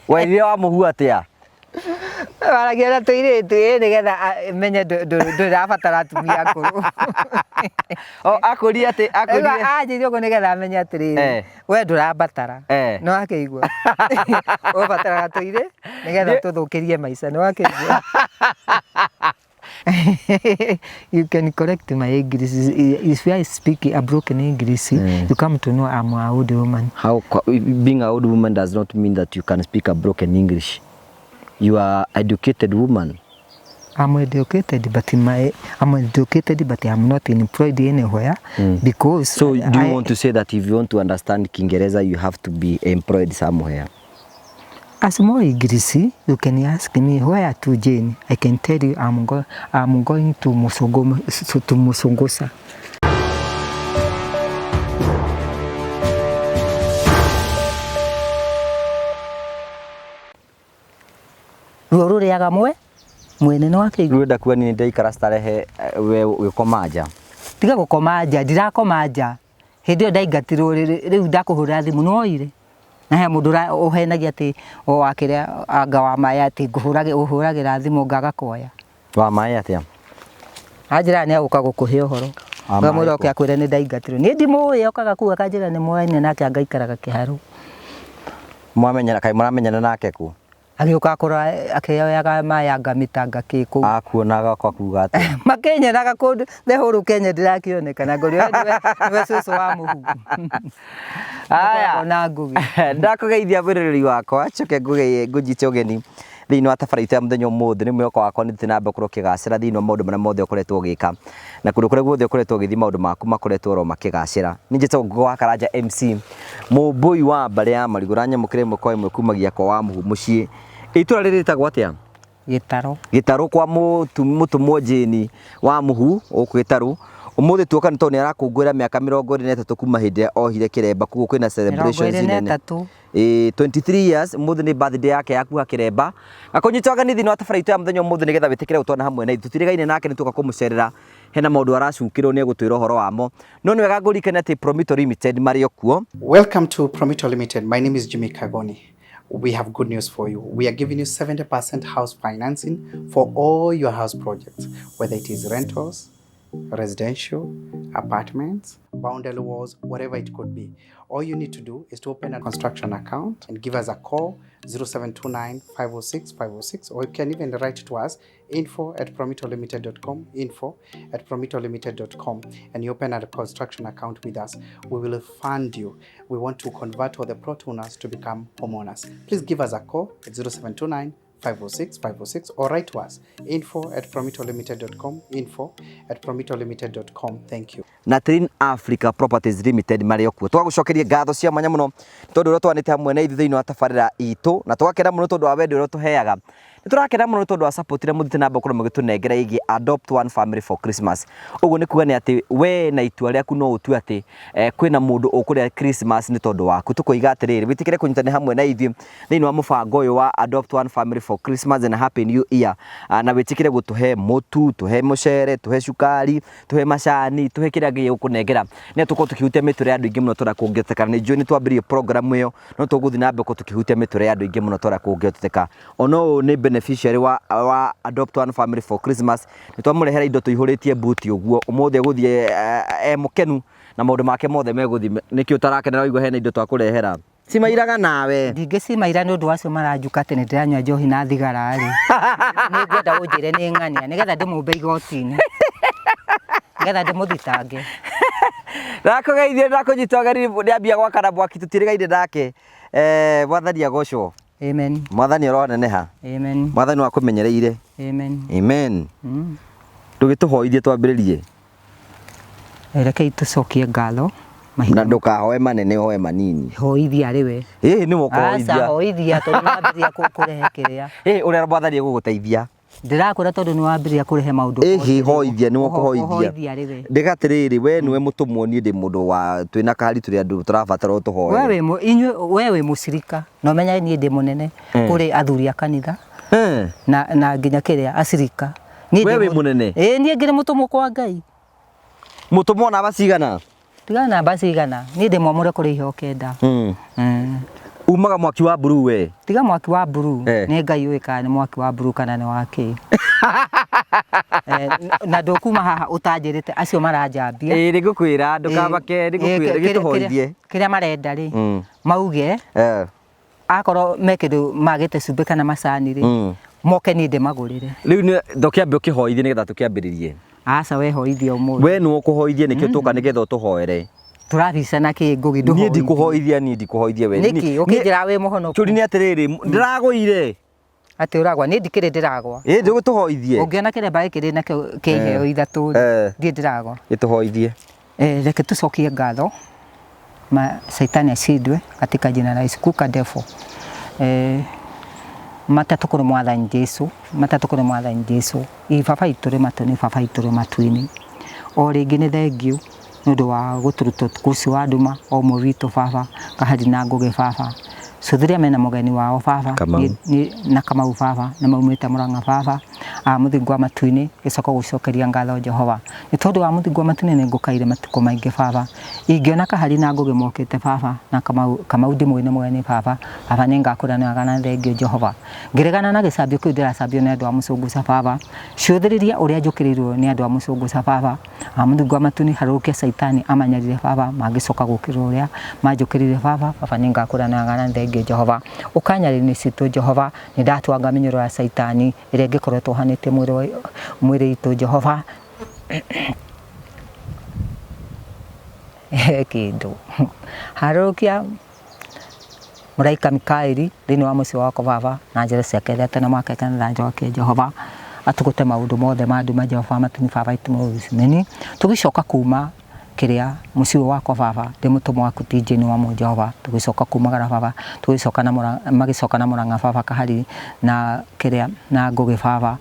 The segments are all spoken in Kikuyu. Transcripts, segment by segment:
Werire wa mũhu atĩa? Waragia na tũirĩtu ĩ nĩgetha menye ndũrabatara atumia akũrũ. O akũrie atĩ akũrie. Anjĩire ũguo nĩgetha amenye atĩrĩrĩ, Eh. we ndũrambatara. Eh. Nĩ wakĩigua? Ũbataraga tũirĩ nĩgetha tũthũkĩrie maica. Nĩ wakĩigua? You can correct my English. If I speak a broken English, you come to know I'm a old woman. How being a old woman does not mean that you can speak a broken English. You are educated woman. I'm educated, but my I'm educated, but I'm not employed anywhere because. So do you I, want to say that if you want to understand Kiingereza, you have to be employed somewhere? As more English, you can ask me where to Jane. I can tell you I'm going to Musogo, to Musongosa. Ruo rũrĩaga mwe mwene nĩ wakĩigua. Rĩu ndakuwa nĩ ndaikara starehe eh, we ũgĩkoma nja. Tiga gũkoma nja, ndirakoma nja. Hĩndĩ ĩyo ndaingatirwo rĩu ndakũhũrĩra thimũ nĩwoire. Na he mũndũ ũhenagia atĩ o wakĩrĩa anga wa maĩ atĩ ngũhũragĩra thimũ ngaga kuoya. Wa maĩ atĩa? Anjĩraga nĩ egũka gũkũhe ũhoro. Wa maĩ Ngamwĩra kũ? oke akwĩre nĩ ndaingatirwo. Niĩ ndimũĩ okaga kũu akanjĩra nĩ moaine nake anga aikaraga kĩharũ. Mwamenyana kaĩ mũramenyana nake kũ? Agĩũka akora akĩoyaga maĩ anga mĩtanga kĩ kũu. Akuonaga kwa kuga atĩa? Makĩnyonaga kũndũ the whole Kenya ndĩrakĩoneka na ngorwo nĩwe cũcũ wa mũhu. Aya. Nĩkoragwo na ngũgĩ. Ndakũgeithia mwĩroreri wakwa njoke ngũnyite ũgeni thĩinĩ wa tabarĩra itũ ya mũthenya ũmũthĩ. Nĩ mwĩhoko wakwa nĩ ũthiĩte na mbere gũkorwo ũkĩgacĩra thĩinĩ wa maũndũ marĩa mothe ũkoretwo ũgĩka na kũndũ kũrĩa guothe ũkoretwo ũgĩthiĩ maũndũ maku makoretwo oro makĩgacĩra. Niĩ njĩtagwo Ngũgĩ wa Karanja MC, mũmbũi wa mbarĩ ya Marigũ, ũranyamũkĩra ĩmwe kwa ĩmwe kumagia kwa Wamũhu mũciĩ. Itũra rĩrĩ rĩtagwo atĩa? Gĩtarũ. Gĩtarũ kwa mũtũmwo Jane wa Mũhu gũkũ Gĩtarũ. Ũmũthĩ tuoka nĩ tondũ nĩ arakũngũĩra mĩaka 23 kuma hĩndĩ ĩrĩa ohire kĩremba, koguo kwĩna Mĩrongo celebrations ĩrĩ na nene. ĩtatũ. Ĩĩ 23 years, ũmũthĩ nĩ birthday yake ya kuoha kĩremba. Ngakũnyita ũgeni thĩinĩ wa tabarĩra itũ ya mũthenya ũmũthĩ nĩgetha wĩtĩkĩre gũtwana hamwe na ithuĩ. Tũtirĩgaine nake nĩ tuoka kũmũcerera, hena maũndũ aracukĩrwo nĩ egũtwĩra ũhoro wamo. No nĩ wega ngũririkanie atĩ Promito Limited marĩ o kuo. Welcome to Promito Limited. My name is Jimmy Kagoni. We have good news for you. We are giving you 70% house financing for all your house projects, whether it is rentals, residential, apartments, boundary walls, whatever it could be. All you need to do is to open a construction account and give us a call 0729 506 506, or you can even write to us info@promitolimited.com, info@promitolimited.com, and you open a construction account with us. We will fund you. We want to convert all the plot owners to become homeowners. Please give us a call at 0729 506 506, or write to us info@promitolimited.com, info@promitolimited.com. Thank you. Na Trin Africa Properties Limited marĩ o kuo. Tũgagũcokeria ngatho cia mwanya mũno tondũ ũrĩa twanĩte hamwe na ithuĩ thĩinĩ wa tabarĩra itũ, na tũgakena mũno tondũ wa wendo ũrĩa ũtũheaga. Nĩ tũrakena mũno tondũ wa support ĩrĩa mũthiĩte na mbere gũkorwo mũgĩtũnengera ĩgiĩ Adopt One Family for Christmas. Ũguo nĩ kuga nĩ atĩ we na itua rĩaku no ũtue atĩ eh, kwĩna mũndũ ũkũrĩa Christmas nĩ tondũ waku. Tũkoiga atĩrĩrĩ, wĩtĩkĩre kũnyitanĩra hamwe na ithuĩ thĩinĩ wa mũbango ũyũ wa Adopt One Family for Christmas and Happy New Year. Ah, na wĩtĩkĩre gũtũhe mũtu, tũhe mũcere, tũhe cukari, tũhe macani, tũhe kĩrĩa Ngai egũkũnengera. Nĩ tũkorwo tũkĩhutia mĩtũrĩre ya andũ aingĩ mũno tũrĩa kũngĩhoteka. Nĩ njũĩ nĩ twambĩrĩirie program ĩyo, no tũgũthiĩ na mbere gũkorwo tũkĩhutia mĩtũrĩre ya andũ aingĩ mũno tũrĩa kũngĩhoteka. Ona ũyũ nĩ beneficiary wa, wa Adopt One Family for Christmas. Nĩ twamũrehera indo tũihũrĩtie buti ũguo. Ũmũthĩ egũthiĩ eh, e mũkenu na maũndũ make mothe megũthiĩ. Nĩkĩ ũtarakenera waigua hena indo twakũrehera? Cimairaga nawe. Ndingĩcimaira nĩ ũndũ wa acio maranjuka atĩ nĩ ndĩranyua njohi na thigara rĩ. Nĩ ngwenda ũnjĩre nĩ ng'ania nĩgetha ndĩmũmbe igoti-inĩ. Nĩgetha ndĩmũthitange. Ndakũgeithia ndakũnyita ũgeni ndĩambia gwakana mwaki tũtirĩgaine nake. Eh, Mwathani agocwo. Amen. Mwathani aroneneha. Amen. Mwathani wakũmenyereire. Amen. Amen. Ndũgĩtũhoithie twambĩrĩrie. Rekei tũcokie ngatho Na ndũkahoe manene ũhoe manini. Hoithia arĩ we. Ĩĩ nĩwe Aca ũkũhoithia. hoithia tondũ nĩ wambĩrĩria kũrehe kĩrĩa. Ĩĩ ũrĩa Mwathani egũgũteithia. Ndĩrakwĩra tondũ nĩ wambĩrĩria kũrehe maũndũ. Ĩhĩ hoithia nĩwe ũkũhoithia. Hoithia arĩ we. Ndĩga atĩrĩrĩ we nĩwe mũtũmwo niĩ ndĩ mũndũ wa twĩna kahari tũrĩ andũ tũrabatara We ũtũhoere. wĩ inyuĩ we wĩ mũcirika na ũmenye niĩ ndĩ mũnene kũrĩ athuri a kanitha na nginya kĩrĩa acirika. Niĩ We wĩ mũnene? Ĩĩ niĩ ngĩrĩ mũtũmwo kwa Ngai. Mũtũmwo namba cigana? Tiga namba cigana. Niĩ ndĩ mwamũre kũrĩ iheo kenda. Umaga mwaki wa blue we. Tiga mwaki wa blue. Eh. Nĩ Ngai ũĩ kana nĩ mwaki wa blue kana nĩ wa kĩ. Eh, na ndũkuma haha ũtanjĩrĩte acio maranjambia. Ĩĩ nĩngũkwĩra ndũkamake nĩngũkwĩra gĩtũhoithie. Kĩrĩa marenda rĩ Mm. mauge Eh. akorwo me kĩndũ magĩte cumbĩ kana macani rĩ Mm. moke niĩ ndĩmagũrĩre. Rĩu nĩ ndũkĩambe ũkĩhoithie nĩgetha tũkĩambĩrĩrie. Aca wehoithia ũmũthĩ. We nĩwe ũkũhoithie nĩkĩo tũka nĩgetha ũtũhoere. Tũrabicana kĩ Ngũgĩ Niĩ ndũhoithie. ndikũhoithia niĩ ndikũhoithia we. Nĩkĩ ũkĩnjĩra wĩ mũhonoku Kĩũria nĩ atĩrĩrĩ ndĩragũire. atĩ ũragwa niĩ ndikĩrĩ ndĩragwa. Ĩĩ ndũgũtũhoithie. Ũngĩona kĩremba gĩkĩ ndĩ nakĩo kĩa iheo ithatũ rĩ Eh. ndirĩ ndĩragwa. Gĩtũhoithie. Eh, reke tucokie ngatho ma saitani ashindwe katika jina la Yesu kuka defo eh, matatũ kũrĩ mwathani Jesu matatũ kũrĩ mwathani Jesu ĩ baba itũ rĩ matu-inĩ baba itũ rĩ matu-inĩ o rĩngĩ nĩ thengiũ nĩ ũndũ wa gũtũruta ũtukũ ũcio wa nduma o ũmwe witũ baba Kahari na Ngũgĩ baba Cũthĩria mena mũgeni wao baba Kamau. na Kamau baba na maumĩte Mũrang'a baba a mũthingu wa matu-inĩ gĩcoka gũcokeria ngatho Jehova nĩ tondũ wa mũthingu wa matu-inĩ nĩ ngũkaire matukũ maingĩ baba ingĩona Kahari na Ngũgĩ mokĩte baba na Kamau Kamau ndimũĩ nĩ mũgeni baba baba nĩ ngakũra nĩ wega na thengio Jehova ngĩregana na gĩcambio kĩu ndĩracambio nĩ andũ a mũcũngũca baba cũthĩrĩria ũrĩa njũkĩrĩirwo nĩ andũ a mũcũngũca baba a mũthingu wa matu-inĩ harũrũkia caitani amanyarire baba mangĩcoka gũkĩra ũrĩa manjũkĩrĩire baba baba nĩ ngakũra nĩ wega na thengio Jehova ũkanyarĩrĩ citũ Jehova nĩ ndatwanga mĩnyoro ya caitani ĩrĩa ĩngĩkorwo ĩtwohanĩtie mwĩrĩ itũ Jehova he kĩndũ harũrũkia mũraika Mikaeli thĩinĩ wa mũciĩ wakwa baba na njĩra ciake ithatũ na mwaka kana na njoke Jehova atũgũte maũndũ mothe ma nduma Jehova matini baba itũmũcimeni tũgĩcoka kuma kĩrĩa mũciĩ ũyũ wakwa baba ndĩ mũtũmwo waku TJ nĩ wa mũ Jehova tũgĩcoka kumagara baba tũgĩcoka na magĩcoka na Mũrang'a baba Kahari na kĩrĩa na Ngũgĩ baba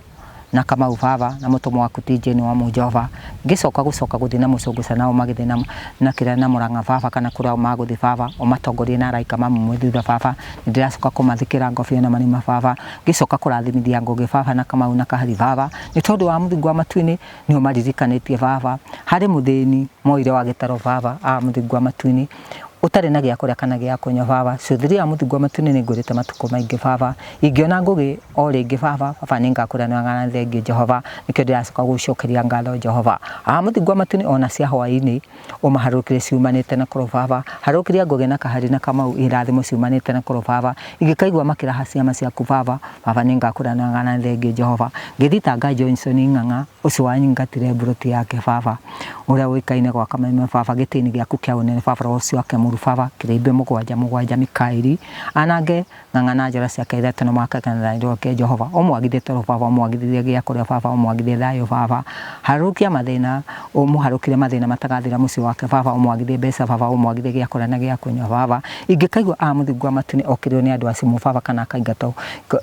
na Kamau baba na mũtũmwo waku TJ nĩ wa mũ Jehova ngĩcoka gũcoka gũthiĩ na mũcũngũca nao magĩthiĩ na kĩrĩa na Mũrang'a baba kana kũrĩa magũthiĩ baba ũmatongorie na araika mamumwe thutha baba nĩ ndĩracoka kũmathikĩra ngobia na marima baba ngĩcoka kũrathimithia Ngũgĩ baba na Kamau na Kahari baba nĩ tondũ wa mũthingu wa matu-inĩ nĩo maririkanĩtie baba harĩ mũthĩni moire wa gĩtaro baba a mũthingu wa matu-inĩ ũtarĩ na gĩa kũrĩa kana gĩa kũnyua baba cũthĩria ya mũthingu wa matu-inĩ nĩ ngwĩrĩte matukũ maingĩ baba ingĩona Ngũgĩ o rĩngĩ baba baba nĩ ngakũrĩa nĩ wega na thengio Jehova nĩkĩo ndĩracoka gũcokeria ngatho Jehova a mũthingu wa matu-inĩ ona cia hwaĩ-inĩ ũmaharũrũkĩre ciumanĩte na kũrũ baba harũrũkĩria Ngũgĩ na Kahari na Kamau irathimo ciumanĩte na kũrũ baba ingĩkaigua makĩraha ciama ciaku baba baba nĩ ngakũrĩa nĩ wega na thengio Jehova ngĩthitanga Johnson Ng'ang'a ũcio wanyingatire mburoti yake baba ũrĩa ũĩkaine gwa Kamaima baba gĩtĩ-inĩ gĩaku kĩa ũnene baba roho ũcio wake mũru baba kĩrĩmbĩ mũgwanja mũgwanja Mikaeli anange Ng'ang'a na njara ciake ithatũ na mwaka kana thayũ wake Jehova ũmwagithie toro baba ũmwagithie gĩa kũrĩa baba ũmwagithie thayũ baba harũkia mathĩna ũmũharũkire mathĩna matagathira mũciĩ wake baba ũmwagithie mbeca baba ũmwagithie gĩa kũrĩa na gĩa kũnyua baba ingĩkaigua a mũthingu wa matu-inĩ okĩrĩrwo nĩ andũ a cimũ baba kana akaingatwo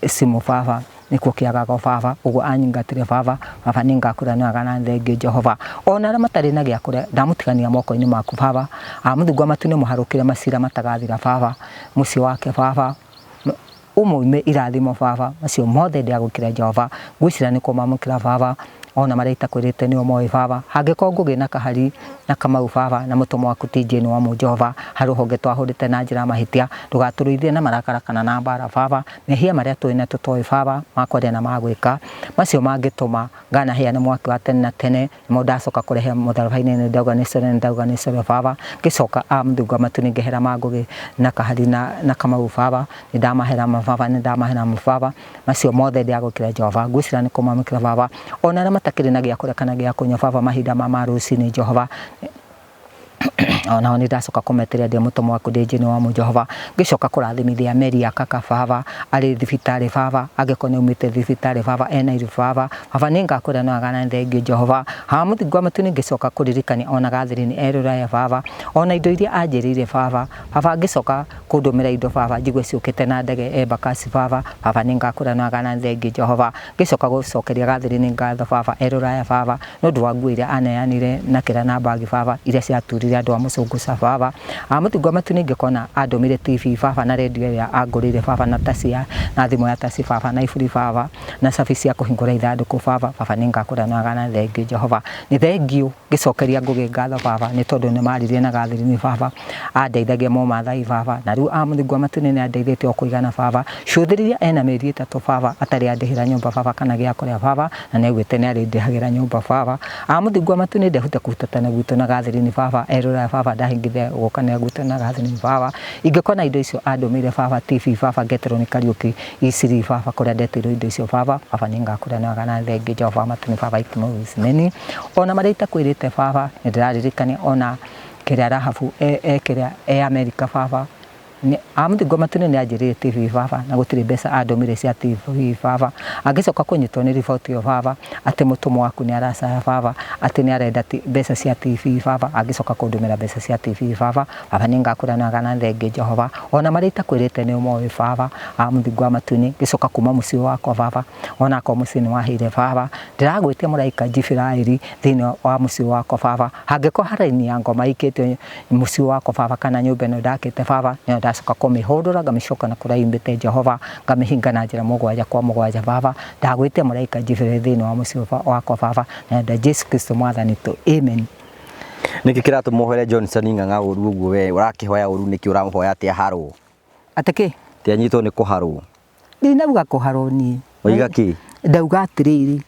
cimũ baba nĩkuo kĩagago baba ũguo anyingatire baba baba nĩ ngakũrĩa nĩ wega na thengio Jehova ona arĩa matarĩ na gĩa kũrĩa ndamũtigania moko-inĩ maku baba a mũthingu wa matu-inĩ mũharũkĩre macira matagathira baba mũciĩ wake baba ũmũime irathimo baba macio mothe ndĩagũkĩra Jehova ngwĩcira nĩ kũmamũkĩra baba ona marĩa itakwĩrĩte nĩo moĩ baba hangĩkorwo Ngũgĩ na Kahari na Kamau baba na mũtũmwo waku TJ nĩ wa mũ Jehova harĩ rũhonge twahũrĩte na njĩra ya mahĩtia ndũgatũrũithie na marakara kana na mbara baba mehia marĩa tũĩ na tũtoĩ baba ma kwaria na ma gwĩka macio mangĩtũma nganahĩa nĩ mwaki wa tene na tene nĩmo ndacoka kũrehe mũtharaba-inĩ nĩ ndauga nĩ core nĩ ndauga nĩ core baba ngĩcoka a mũthingu wa matu-inĩ ngĩhera ma Ngũgĩ na Kahari na Kamau baba nĩ ndamahera mababa nĩ ndamahera mababa macio mothe ndĩagũkĩra Jehova ngwĩcira nĩ kũmamũkĩra baba ona arĩa matakĩrĩ na gĩa kũrĩa kana gĩa kũnyua baba mahinda ma rũcinĩ Jehova onao nĩ ndacoka kũmetĩria ndĩ mũtũmwo waku ndĩ njĩnĩ wa mũ Jehova ngĩcoka kũrathimithia Mary ya kaka baba arĩ thibitarĩ baba angĩkorwo nĩ aumĩte thibitarĩ baba ena iru baba baba nĩ ngakũrĩa nĩ wega na thengio Jehova ha mũthingu wa matu-inĩ ngĩcoka kũririkania ona Gathĩrĩni erũraya baba ona indo iria anjĩrĩire baba baba ngĩcoka kũndũmĩra indo baba njigue ciũkĩte na ndege Embakasi baba baba nĩ ngakũrĩa nĩ wega na thengio Jehova ngĩcoka gũcokeria Gathĩrĩni ngatho baba erũraya baba nĩ ũndũ wa nguo iria aneanire na kĩrĩa na mbagi baba iria ciaturire andũ a mũcũngũ gũcũngũca baba. Mũtungwa matu ningĩ kona andũmĩire TV baba na radio ĩrĩa angũrĩire baba na taci ya na thimũ ya taci baba na iburi baba na cabi cia kũhingũra ithandũkũ baba. Baba nĩ ngakũra na gana thengiũ Jehova, nĩ thengiũ ngĩcokeria Ngũgĩ ngatho baba, nĩ tondũ nĩ maririe na Gathirini baba, andeithagia Mũmathai baba, na rĩu Mũthingwa matu nĩ andeithĩtie o kũigana baba. Cũthĩrĩria ena mĩeri 3 baba atarĩ andĩhĩra nyũmba baba kana gĩa kũrĩa baba, na nĩ augĩte nĩ arĩndĩhagĩra nyũmba baba. Mũthingwa matu nĩ ndehute kũhutatana gwitũ na Gathirini baba, erũra baba ndahingithia gũkanĩra gwitũ na Gathirini baba. Ingĩkona indo icio andũmĩire baba, TV baba, ngeterwo nĩ Kariũki Isiri baba, kũrĩa ndeteirwo indo icio baba. Baba nĩ ngakũrĩa na gana thengiũ Jehova matu nĩ baba ikimũcimeni. Ona marĩa itakwĩrĩte baba, nĩ ndĩraririkania ona kĩrĩa Rahabu e kĩrĩa e Amerika baba. Mũthingwa matu nĩ anjĩrĩire TV baba, na gũtirĩ mbeca andũmĩire cia TV baba. Angĩcoka kũnyitwo nĩ riboti ĩyo baba, atĩ mũtũmwo waku nĩ aracaya baba, atĩ nĩ arenda mbeca cia TV baba, angĩcoka kũndũmĩra mbeca cia TV baba, baba nĩ ngakũra na gana thengiũ Jehova. Ona marĩa itakwĩrĩte nĩ ũmoĩ baba. Mũthingwa matu nĩ ngĩcoka kuma mũciĩ wakwa baba, ona akorwo mũciĩ nĩ waheire baba, ndĩragwĩtia mũraika Jibiraeli thĩinĩ wa mũciĩ wakwa baba. Hangĩkorwo haraini ya ngoma ĩikĩtio mũciĩ wakwa baba, kana nyũmba ĩno ndakĩte baba, nĩyo ndacoka kũmĩhũndũra ngamĩcoka na kũrĩa yumĩte Jehova, ngamĩhinga na njĩra 7 kwa 7 baba. Ndagwĩtia mũraika Jibiraeli thĩinĩ wa mũciĩ wakwa baba, na nda Jesu Kristo mwathani tu, amen. Nĩkĩ kĩratũma ũhoere Johnson Ng'ang'a ũru ũguo we ũrakĩhoya ũru nĩkĩ ũrahoya atĩ aharwo? Atĩ kĩ? Atĩ anyitwo nĩ kũharwo. Ndinauga kũharwo niĩ. Waiga kĩ? Ndauga atĩrĩrĩ,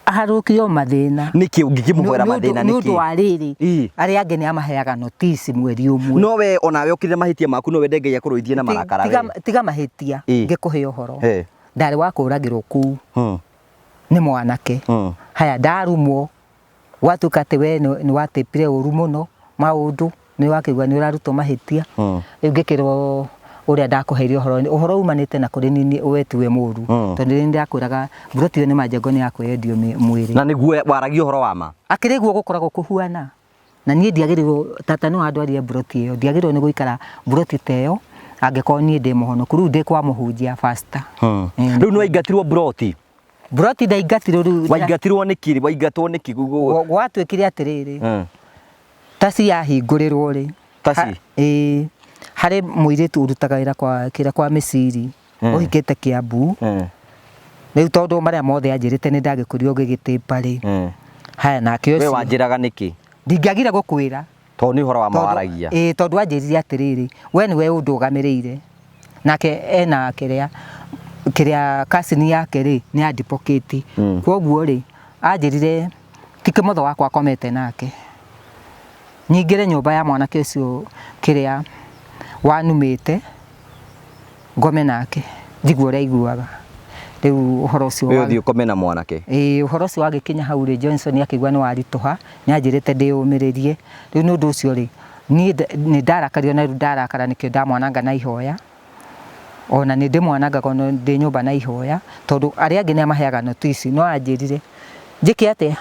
aharũkio mathĩna. Nĩkĩ ũngĩkĩmũhoera mathĩna nĩkĩ? Nĩ ũndũ wa rĩrĩ, arĩa angĩ nĩ amaheaga notice mweri ũmwe. No we onawe ũkire mahĩtia maku, no wende Ngai akũrũithie na marakara we. Tiga mahĩtia, ngĩkũhe ũhoro. Ndarĩ wa kũragĩrwo kũu nĩ mwanake. Haya ndarumwo, gwatuĩka atĩ we nĩ watĩpire ũru mũno maũndũ, nĩ wakĩigua nĩ ũrarutwo mahĩtia. Rĩu ngĩkĩrwo ũrĩa ndakũheire ũhoro, ũhoro umanĩte na kũrĩ niĩ we tiwe mũru. Tondũ nĩ ndakwĩraga mburoti ĩyo nĩ majengo nĩ ya kwĩyendio mwĩrĩ. Na nĩguo waragia ũhoro wa ma? Akĩrĩ guo gũkoragwo kũhuana. Na niĩ ndiagĩrĩirwo, tata nĩ wandwarire mburoti ĩyo, ndiagĩrĩirwo nĩ gũikara mburoti ta ĩyo angĩkorwo niĩ ndĩ mũhonoku. Rĩu ndĩ kwa mũhunjia pastor. Rĩu nĩ waingatirwo mburoti? Mburoti ndaingatirwo rĩu. Waingatirwo nĩkĩ? Waingatwo nĩkĩ? Gwatuĩkire atĩrĩrĩ, taci yahingũrĩrwo rĩ, Taci? Ĩĩ, harĩ mũirĩtu ũrutaga wĩra kwa kĩrĩa kwa mĩciri, ũhikĩte Kĩambu. Rĩu tondũ marĩa mothe anjĩrĩte nĩ ndagĩkorirwo ngĩgĩtĩmba rĩ. Haya nake We ũcio. wanjĩraga nĩkĩ? Ndingĩagire gũkwĩra. Tondũ nĩ ũhoro wa ma waragia. Ĩĩ, tondũ anjĩrire atĩrĩrĩ, we nĩwe ũndũgamĩrĩire. Nake ena kĩrĩa kĩrĩa cousin yake rĩ, nĩ advocate. Kwoguo rĩ, anjĩrire ti kĩmotho wakwa akomete nake. Nyingĩre nyũmba ya mwanake ũcio kĩrĩa wanumĩte, ngome nake, njigue ũrĩa aiguaga. Rĩu ũhoro ũcio We ũthiĩ ũkome na mwanake? Ĩĩ, ũhoro ũcio wagĩkinya hau rĩ, Johnson akĩigua nĩ waritũha, nĩ anjĩrĩte ndĩyũmĩrĩrie. Rĩu nĩ ũndũ ũcio rĩ, niĩ nĩ ndarakario na rĩu ndarakara nĩkĩo ndamwananga na ihoya. Ona nĩ ndĩmwanangaga ona ndĩ nyũmba na ihoya, tondũ arĩa angĩ nĩ amaheaga notice, no anjĩrire njĩke atĩa?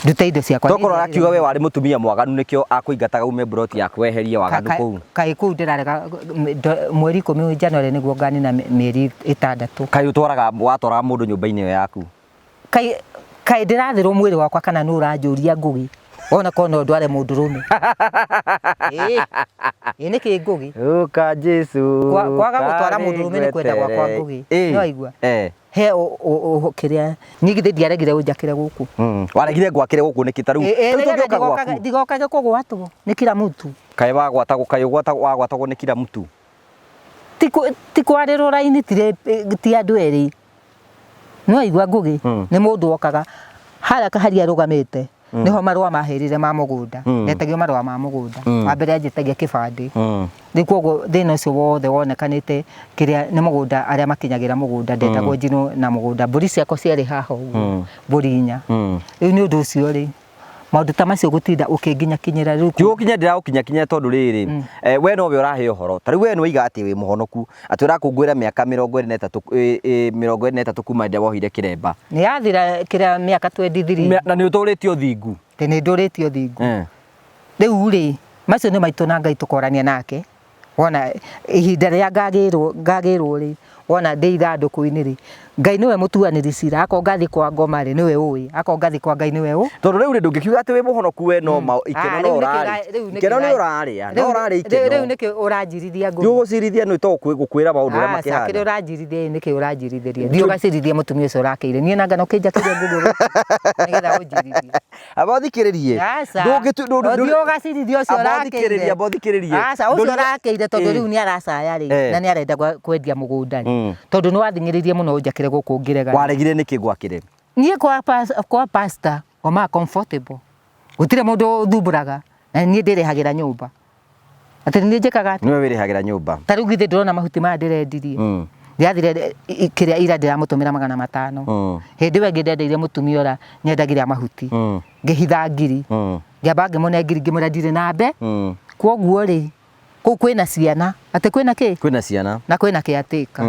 Ndute indo ciakwa. Tokorwo arakiuga we warĩ mũtumia mwaganu nĩkĩo akũingataga ume mburoti yaku weherie waganu kũu. Kaĩ kũu ndĩrarega mweri 10 January nĩguo nganina mĩeri 6. Kaĩ ũtwaraga watwaraga mũndũ nyũmba-inĩ ĩyo yaku? Kaĩ kaĩ ndĩrathĩrwo mwĩrĩ wakwa kana nĩ ũranjũria Ngũgĩ? Ona korwo no ndware mũndũrũme. Ĩĩ nĩkĩ Ngũgĩ? Ũka Jesu. Kwaga gũtwara mũndũrũme nĩ kwenda gwakwa Ngũgĩ. Nĩ waigua? He kĩrĩa niĩ githĩ ndiaregire ũnjakĩre gũkũ. Waregire ngwakĩre gũkũ nĩkĩ ta rĩu? Rĩu tũngĩũka gwaku. Ndigokage kũgwatwo nĩ kila mtu. Kaĩ wagwatagwo kaĩ wagwatagwo nĩ kila mtu? Ti kwarĩrwo raini ti andũ erĩ. Nĩ waigua Ngũgĩ? Nĩ mũndũ wokaga harĩa kaharia arũgamĩte nĩho marũa mahĩrire ma mũgũnda. Ndetagio marũa ma mũgũnda. Wa mbere anjĩtagia kĩbandĩ. Rĩu koguo thĩna ũcio wothe wonekanĩte kĩrĩa nĩ mũgũnda arĩa makinyagĩra mũgũnda ndetagwo njinwo na mũgũnda. Mbũri ciakwa ciarĩ haha ũguo, mbũri 4. Rĩu nĩ ũndũ ũcio rĩ, maũndũ ta macio gũtinda ũkĩnginyakinyĩra rĩu. Ti gũkinya ndĩragũkinyakinyĩra tondũ rĩrĩ, we nowe ũrahe ũhoro. Ta rĩu we nĩ waiga atĩ wĩ mũhonoku, atĩ ũrakũngũĩra mĩaka 23 kuma hĩndĩ ĩrĩa wohire kĩremba. Nĩ yathira kĩrĩa mĩaka 23. Na nĩ ũtũrĩte ũthingu. Atĩ nĩ ndũrĩte ũthingu. Rĩu rĩ, macio nĩ maitũ na Ngai tũkorania nake. Wona ihinda rĩrĩa ngagĩrwo rĩ, wona ndĩ ithandũkũ-inĩ rĩ, Ngai nĩwe mũtuanĩri cira, akorwo ngathiĩ kwa ngoma rĩ, nĩwe ũĩ, akorwo ngathiĩ kwa Ngai nĩwe ũ Tondũ rĩu rĩ ndũngĩkiuga atĩ wĩ mũhonoku we no ma ikeno Ah, no rĩu nĩkĩ ũrarĩ. rĩu nĩkĩ Ikeno nĩ ũra- ũrarĩa, no rĩu- ũrarĩa rĩu ikeno. nĩkĩ ũranjirithia ngũgĩ? Ndiũgũcirithia nĩ to gũkwĩra maũndũ ũrĩa Aca, kĩrĩa makĩhana. ũranjirithia ĩ nĩkĩ ũranjirithĩria? Thiĩ ũgacirithie mũtumia ũcio ũrakĩire. Niĩ nanga no kĩnjakĩire ngũgĩ gũkũ nĩgetha ũnjirithie. Amba ũthikĩrĩrie. Aca. Ndũngĩtu- ndũ- ndũ- Ũthiĩ ũgacirithie ũcio Amba ũrakĩire. ũthikĩrĩrie, amba ũthikĩrĩrie. Aca, ũcio Ndũrĩ- ũrakĩire tondũ Ĩ. rĩu nĩ aracaya rĩ, Eh. na nĩ arenda kwendia mũgũnda rĩ. Tondũ nĩ wathing'ĩrĩirie mũno ũnjakĩre gũkũ ngĩrega. Waregire nĩkĩ ngwakĩre? Niĩ kwa pastor ngomaga comfortable. Gũtirĩ mũndũ ũthumbũraga na niĩ ndĩrĩhagĩra nyũmba. Atĩ nĩ njĩkaga atĩa? Nĩwe wĩrĩhagĩra nyũmba. Ta rĩu githĩ ndũrona mahuti maya ndĩrendirie. Ndĩrathire kĩrĩa ira ndĩramũtũmĩra 500. Hĩndĩ ĩyo ĩngĩ ndendeirie mũtumia ũrĩa nyendagĩria mahuti. Ngĩhitha ngiri. Ngĩamba ngĩmũne ngiri ngĩmwĩra ndirĩ na mbe. Kwoguo rĩ, kũu kwĩna ciana. Atĩ kwĩna kĩ? Kwĩna ciana. Na kwĩna caretaker.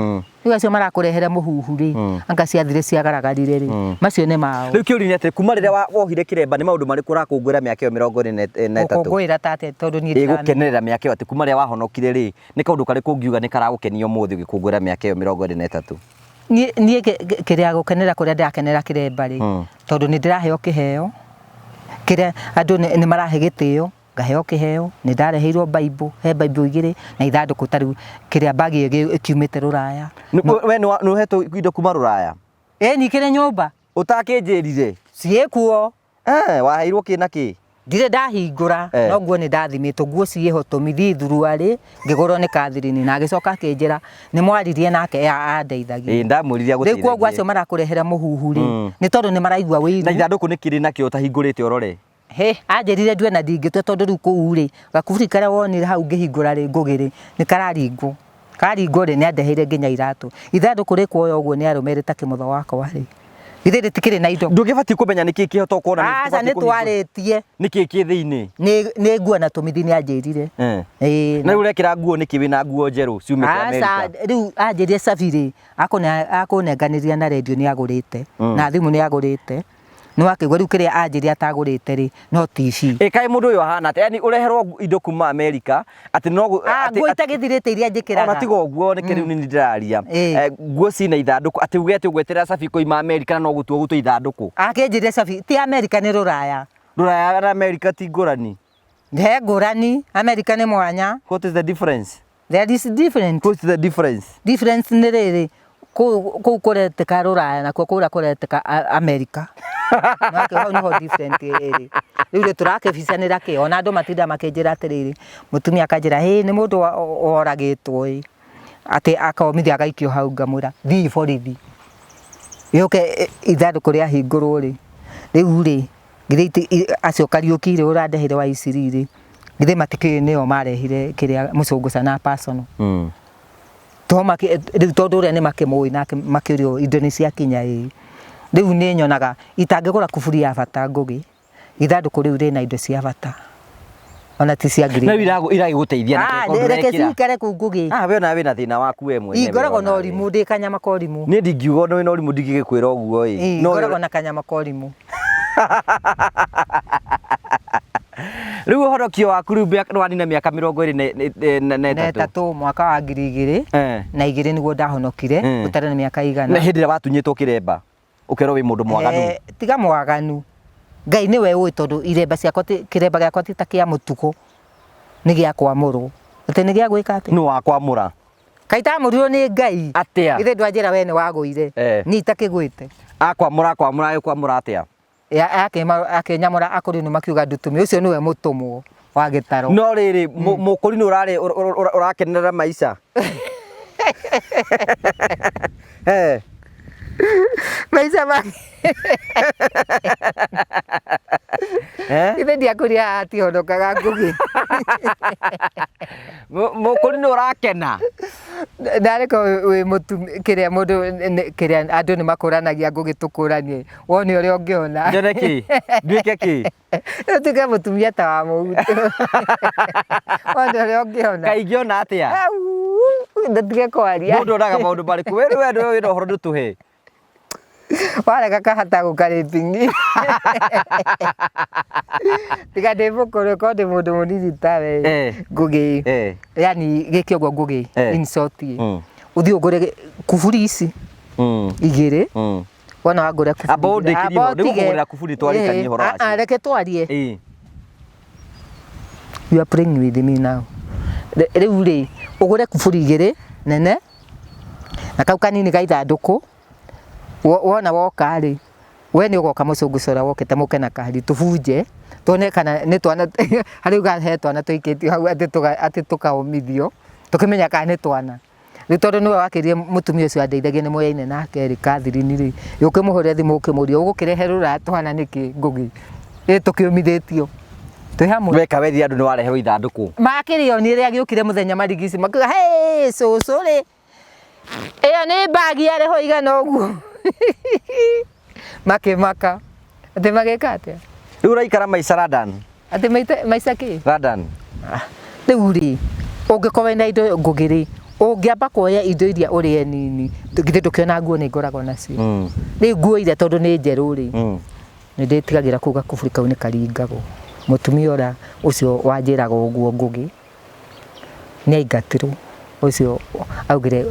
Rĩu acio marakũrehere mũhuhu rĩ, anga ciathire ciagaragarire rĩ, macio nĩ mao. Rĩu kĩũria nĩ atĩrĩ, kuma rĩrĩa wohire kĩremba nĩ maũndũ marĩkũ ũrakũngũĩra mĩaka ĩyo 23? Gũkũngũĩra ta atĩa tondũ niĩ Ĩ ndiramenya. gũkenerera mĩaka ĩyo atĩ kuma rĩrĩa wahonokire rĩ, nĩ kaũndũ karĩkũ ũngiuga nĩ karagũkenia ũmũthĩ ũgĩkũngũĩra mĩaka ĩyo 23? Niĩ kĩrĩa gũkenera kũrĩa ndĩrakenera kĩremba rĩ, tondũ nĩ ndĩraheo kĩheo, kĩrĩa andũ nĩ marahe gĩtĩo, ngaheo kĩheo, nĩ ndareheirwo Bible, he Bible igĩrĩ na ithandũkũ ta rĩu kĩrĩa bag ĩyo ĩkiumĩte Rũraya. We nĩ ũhetwo indo kuma Rũraya? Ĩni ikĩrĩ nyũmba. Ũtakĩnjĩrire? Ciĩkuo. Waheirwo kĩ na kĩ? Ndirĩ ndahingũra, no nguo nĩ ndathimĩtwo, nguo ciĩho tũmithi thuruarĩ, ngĩgũrwo nĩ Catherine na agĩcoka akĩnjĩra nĩ mwaririe nake andeithagie. Ĩĩ ndamwĩrire Rĩu kwoguo acio marakũrehera mũhuhu rĩ, nĩ tondũ nĩ maraigua wĩiru. Na ithandũkũ nĩ kĩrĩ nakĩo ũtahingũrĩte ũrore? Hĩ, anjĩrire ndue na ndingĩtua tondũ rĩu kũu rĩ, gakuburi karĩa wonire hau ngĩhingũra rĩ, ngũgĩ rĩ, nĩ kararingwo. Karingwo rĩ, nĩ andeheire nginya iratũ. Ithandũkũ rĩkuoya ũguo nĩ arũme rĩ ta kĩmũtho wakwa rĩ. Githĩ rĩtikĩrĩ na indo. Ndũngĩbatiĩ kũmenya nĩkĩ kĩho to kuona nĩ Aca nĩ twarĩtie. Nĩkĩ kĩ thĩinĩ? Nĩ nguo na tũmithi nĩ anjĩrire. Ĩĩ. Na rĩu ũrekĩra nguo nĩkĩ wĩna nguo njerũ ciumĩte Amerika? Aca, rĩu anjĩrire cabi rĩ, akũnenganĩria na rendio nĩ agũrĩte, na thimũ nĩ agũrĩte. Nĩ wakĩigua rĩu kĩrĩa anjĩrire atagũrĩte rĩ, no TV. Ĩ kaĩ mũndũ ũyũ ahana atĩa? Yaani ũreherwo indo kuma Amerika atĩ no Ah, nguo itagĩthirĩte iria njĩkĩraga. Ona tiga ũguo nĩkĩ rĩu nĩ ndĩraria. Nguo cina ithandũkũ atĩ uge atĩ ũgweterera cabi koima Amerika na no gũtua gũtua ithandũkũ. Akĩnjĩrire cabi ti Amerika nĩ Rũraya. Rũraya na Amerika ti ngũrani. He ngũrani, Amerika nĩ mwanya. What is the difference? There is different. What's the difference? Difference nĩ rĩrĩ, kũu kũretĩka Rũraya nakuo kũrĩa kũretĩka Amerika. Nake hau nĩho different ĩrĩ. Rĩu rĩ tũrakĩbicanĩra kĩ? Ona andũ matindaga makĩnjĩra atĩrĩrĩ, mũtumia akanjĩra hĩ nĩ mũndũ woragĩtwo ĩ, atĩ akomithio agaikio hau ngamwĩra thiĩ borithi. Yũke ithandũkũ rĩahingũrwo rĩ, rĩu rĩ, githĩ acio Kariũki rĩ ũrandeheire wa Eastleigh rĩ, githĩ matikĩũĩ nĩo marehire kĩrĩa mũcũngũ sana personal. Rĩu tondũ ũrĩa nĩ makĩmũĩ nake makĩũrio indo nĩ ciakinya ĩ. Rĩu nĩ nyonaga itangĩgũra kuburi ya bata Ngũgĩ, ithandũkũ rĩu rĩna indo cia bata. Ona ti cia ngiri. Na rĩu iragĩgũteithia na kĩ tondũ Reke ũrekĩra? cikare kũu Ngũgĩ. Ah, we ona wĩna thĩna waku we mwenyewe. Ngoragwo na ona ũrimũ, ndĩ kanyama ka ũrimũ. Niĩ ndingiuga ona wĩna ũrimũ ndingĩgĩkwĩra ũguo ĩ. Ĩ, ngoragwo na kanyama ka ũrimũ. Rĩu ũhonokio waku rĩu nĩwanina mĩaka 23. Na ĩtatũ mwaka wa 2002 nĩguo ndahonokire, ũtarĩ na mĩaka igana. Na hĩndĩ ĩrĩa watunyĩtwo kĩremba ũkerwo wĩ mũndũ mwaganu. Tiga mwaganu. Ngai nĩwe ũĩ tondũ iremba ciakwa ti, kĩremba gĩakwa ti ta kĩa mũtugo, nĩ gĩa kwamũrwo. Atĩ nĩ gĩa gwĩka atĩa? Nũ wakwamũra? Kaĩ itamũrirwo nĩ Ngai? Atĩa? Githĩ ndwanjĩra we nĩ wagũire? Niĩ itakĩgwĩte. Akwamũra akwamũra agĩkwamũra atĩa? Akĩnyamũra akũrinũ makiuga ndũtũme, ũcio nĩwe mũtũmwo wa gĩtaro. No rĩrĩ, mũkũrinũ ũrarĩ ũrakenerera maica? Maica ma Ithe ndiakũria haha atihonokaga Ngũgĩ. Mũkũrinũ ũrakena? Ndarĩ korwo wĩ mũtumia, kĩrĩa mũndũ, kĩrĩa andũ nĩ makũranagia Ngũgĩ tũkũranie, wone ũrĩa ũngĩona. Nyone kĩ? Nduĩke kĩ? Ũtuĩke mũtumia ta wa mũgutu. Wone ũrĩa ũngĩona. Kaĩ ingĩona atĩa? Ndũtige kwaria. Mũndũ onaga maũndũ marĩkũ? We we nĩwe wĩna ũhoro ndũtũhe. Warega kahata gũkarĩpingi. Tiga ndĩ mũkũrũ korwo ndĩ mũndũ mũnini tawe Ngũgĩ. Yaani gĩke ũguo Ngũgĩ, in short. Ũthiĩ ũgũre kuburi ici. Igĩrĩ. Wona wangũrĩra kuburi Amba igĩrĩ. ũndĩkĩrie Amba ũhoro, ũtige. nĩngũkũgũrĩra kuburi twarĩkanie ũhoro Ah, ah, wacio. reke twarie. Ĩĩ. You are playing with me now. Rĩu rĩ, ũgũre kuburi igĩrĩ nene na kau kanini ga ithandũkũ. Wona woka rĩ, we nĩ ũgoka mũcũngũ cora wokĩte mũke na kahari tũbunje tuone kana nĩ twana harĩ uga he twana tũikĩtio hau atĩ atĩ tũkaũmithio tũkĩmenya kana nĩ twana. Rĩu tondũ nĩwe wakĩrire mũtumia ũcio andeithagia nĩ moyaine nake rĩ, Catherine rĩ, ũkĩmũhũrĩra thimũ ũkĩmũria ũgũkĩrehe rũraya twana nĩkĩ Ngũgĩ? Ĩ tũkĩũmithĩtio twĩ hamwe. Weka werire andũ nĩ wareherwo ithandũkũ. Makĩrĩo nĩ rĩrĩa gĩũkire mũthenya marigici makiuga hey, cũcũ rĩ ĩyo nĩ mbagi yarĩho igana ũguo makĩmaka atĩ magĩka atĩa? Rĩu ũraikara maica London? Atĩ maica kĩ? London. Ah, rĩu rĩ ũngĩkorwo wĩna indo ngũgĩ rĩ ũngĩamba kuoya indo iria ũrĩe nini githĩ ndũkĩona nguo nĩ ngoragwo nacio. Rĩu nguo iria tondũ nĩ njerũ rĩ nĩ ndĩtigagĩra kũu gakuburi kau nĩ karingagwo. Mũtumia ũrĩa ũcio wanjĩraga ũguo Ngũgĩ nĩ aingatirwo ũcio augire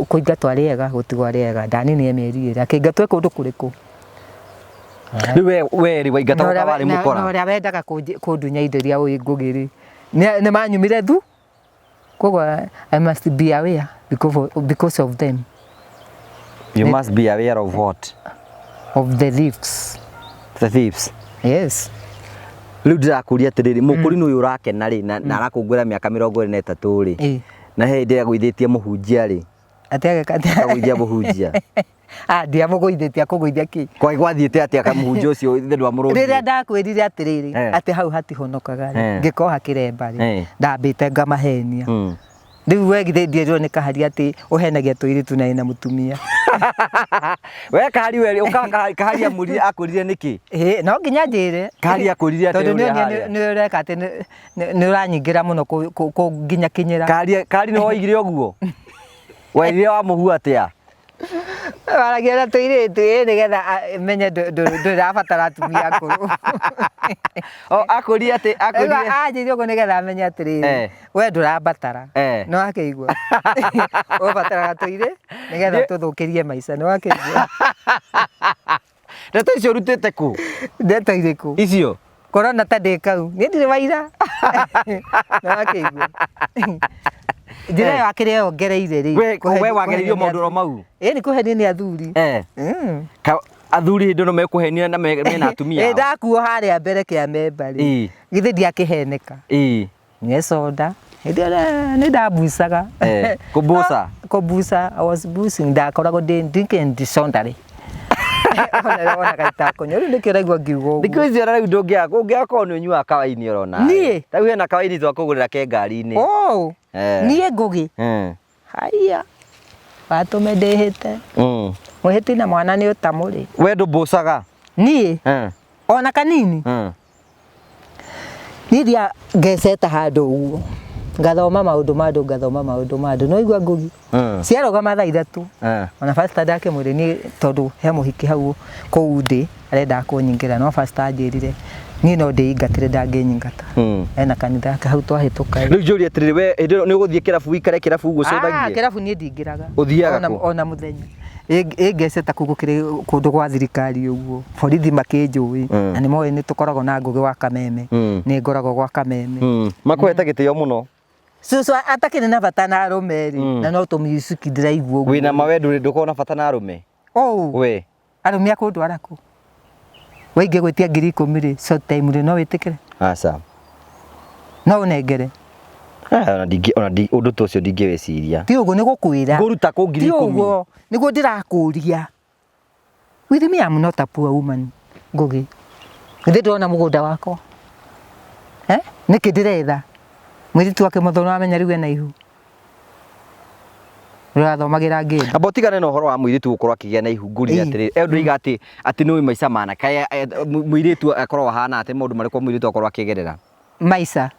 kũingatwo arĩ ega gũtigwo arĩ ega ndaninire mĩeri ĩrĩ akĩingatwo e kũndũ kũrĩkũ? Rĩu we we rĩ waingatagwo ka warĩ mũkora? Na ũrĩa wendaga kũndunya indo iria ũĩ Ngũgĩ rĩ nĩ manyumire thu koguo I must be aware because of them. You must be aware of what? Of the thieves. The thieves? Yes. Rĩu ndĩrakũria atĩrĩrĩ, mũkũrinũ ũyũ ũrakena rĩ, na arakũngũĩra mĩaka 23 rĩ, na he hĩndĩ agũithĩtie mũhunjia rĩ, Atĩ ageka atĩa? Akagũithia mũhunjia. Ah, ndiamũgũithĩtie, akũgũithia kĩ? Kwai gwathiĩte atĩa kamũhunjia ũcio ithe ndwamũrũngire? Rĩrĩa ndakwĩrire atĩrĩrĩ, atĩ hau hatihonokaga rĩ, ngĩkoha kĩremba rĩ, ndambĩte ngamahenia. Rĩu we githĩ ndierirwo nĩ Kahari atĩ ũhenagia tũirĩtu na ĩna mũtumia. We Kahari we ũka Kahari, Kahari amũrire akwĩrire nĩkĩ? Ĩĩ no nginya njĩre. Kahari akwĩrire atĩa Tondũ ũrĩa nĩ harĩa? nĩ ũreka atĩ nĩ ũranyingĩra mũno kũnginya kinyĩra. Kahari Kahari nĩwe woigire ũguo? Werire wamũhu atĩa? Waragia na tũirĩtu ĩ nĩgetha menye ndũrabatara atumia akũrũ. O akwĩrire atĩ akwĩrire Anjĩrire ũguo nĩgetha amenye atĩrĩrĩ Eh. we ndũrambatara. Eh. Nĩ wakĩigua? Ũbataraga tũirĩ nĩgetha tũthũkĩrie maica nĩ wakĩigua? Ndeto icio ũrutĩte kũ? Ndeto irĩkũ? Icio. Korona ta ndĩ kau. Niĩ ndirĩ waira. Nĩ wakĩigua? Njĩra ĩyo akĩrĩ yongereire rĩ. We we wagereirio maũndũ oro mau? Ĩĩ nĩ kũhenio nĩ athuri. Eh. Athuri hĩndĩ ĩno mekũhenia na mena atumia ao. Ĩĩ ndakuo harĩa mbere kĩa memba rĩ. Githĩ ndiakĩheneka. Ĩĩ. Nyue soda. Hĩndĩ ĩyo nĩ ndambucaga. Eh, kũmbuca? Kũmbuca, I was bucing, ndakoragwo ndĩ drinking disorderly. Ona wonaga itakũnyua, rĩu nĩkĩo ũraigua ngiuga ũguo. Thikũ ici ona rĩu ndũngĩaga, ũngĩaga korwo nĩ ũnyuaga kawaini oro nawe. Niĩ? Rĩu hena kawaini twakũgũrĩra ke ngari-inĩ. Oh, Eh. niĩ Ngũgĩ? Eh. Haiya, watũme ndĩhĩte. Mwĩhĩti na mwana nĩ ũtamũrĩ. We ndũmbucaga? Niĩ? Eh. Ona kanini? Eh. Niĩ thiaga ngeceta handũ ũguo, ngathoma maũndũ ma andũ, ngathoma maũndũ ma andũ, nĩ waigua Ngugi? Ciarũgama thaa 3, ona pastor ndakĩmwĩrire niĩ tondũ he mũhiki hau kũu ndĩ arendaga kũnyingĩra no pastor anjĩrire niĩ no ndĩingatĩre ndangĩnyingata. Ena kanitha yake hau twahĩtũka. Rĩu njũrie atĩrĩrĩ, we hĩndĩ ĩyo nĩ ũgũthiĩ kĩrabu ũikare kĩrabu ũguo ũcũthagie? Kĩrabu niĩ ndingĩraga. Ũthiaga kũ? Ona mũthenya. Ĩ ngeceta kũu gũkĩrĩ kũndũ gwa thirikari ũguo, borithi makĩnjũĩ na nĩ moĩ nĩ tũkoragwo na Ngũgĩ wa Kameme, nĩ ngoragwo gwa Kameme. Makũhete gĩtĩo mũno. Cũcũ atakĩrĩ na bata na arũme rĩ, na no tũmĩuciki ndĩraigua ũguo. Wĩna ma we ndũkoragwo na bata na arũme? Ũũ. We. Arũme a kũndwara kũ? We ingĩgwĩtia 10,000 rĩ, short time rĩ, no wĩtĩkĩre? Aca. No ũnengere? Ona ndingĩ, ona ndi, ũndũ ta ũcio ndingĩwĩciria. Ti ũguo nĩ gũkwĩra. Ngũruta kũ ngiri Ti ikũmi? ũguo, nĩguo ndĩrakũria. With me I'm not a poor woman, Ngugi. Githĩ ndũrona mũgũnda wakwa? Eh? Nĩkĩ ndĩretha? Mũirĩtu wake mũthũ nĩwamenya rĩu ena ihu. Ũrathomagĩra ngĩndũ. Amba ũtigane na ũhoro wa mũirĩtu gũkorwo akĩgĩa na ihu ngũria atĩrĩrĩ, eh ndũiga atĩ atĩ nĩũĩ maica ma anake aya mũirĩtu akoragwo ahana atĩa, nĩ maũndũ marĩkũ mũirĩtu akoragwo akĩgerera? Maica?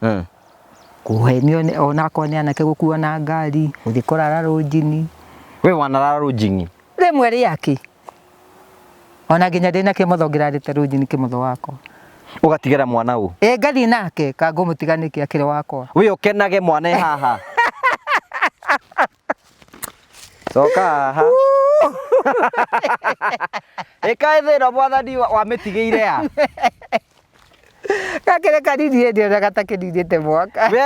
Kũhenio onakorwo nĩ anake gũkuo na ngari, gũthiĩ kũrara rũnjini. We wanarara rũnjini? Rĩmwe rĩakĩ. Ona nginya ndĩna kĩmotho ngĩrarĩte rũnjini kĩmotho wakwa. Ũgatigĩra mwana ũ? Ĩ ngathiĩ nake, ka ngũmũtiga nĩkĩ akĩrĩ wakwa. We ũkenage mwana e haha. Coka haha. Ĩka ĩthĩno mwathani wamĩtigĩire ya. Gakĩrĩ kanini hĩndĩ ĩyo na gatakĩninĩte mwaka. We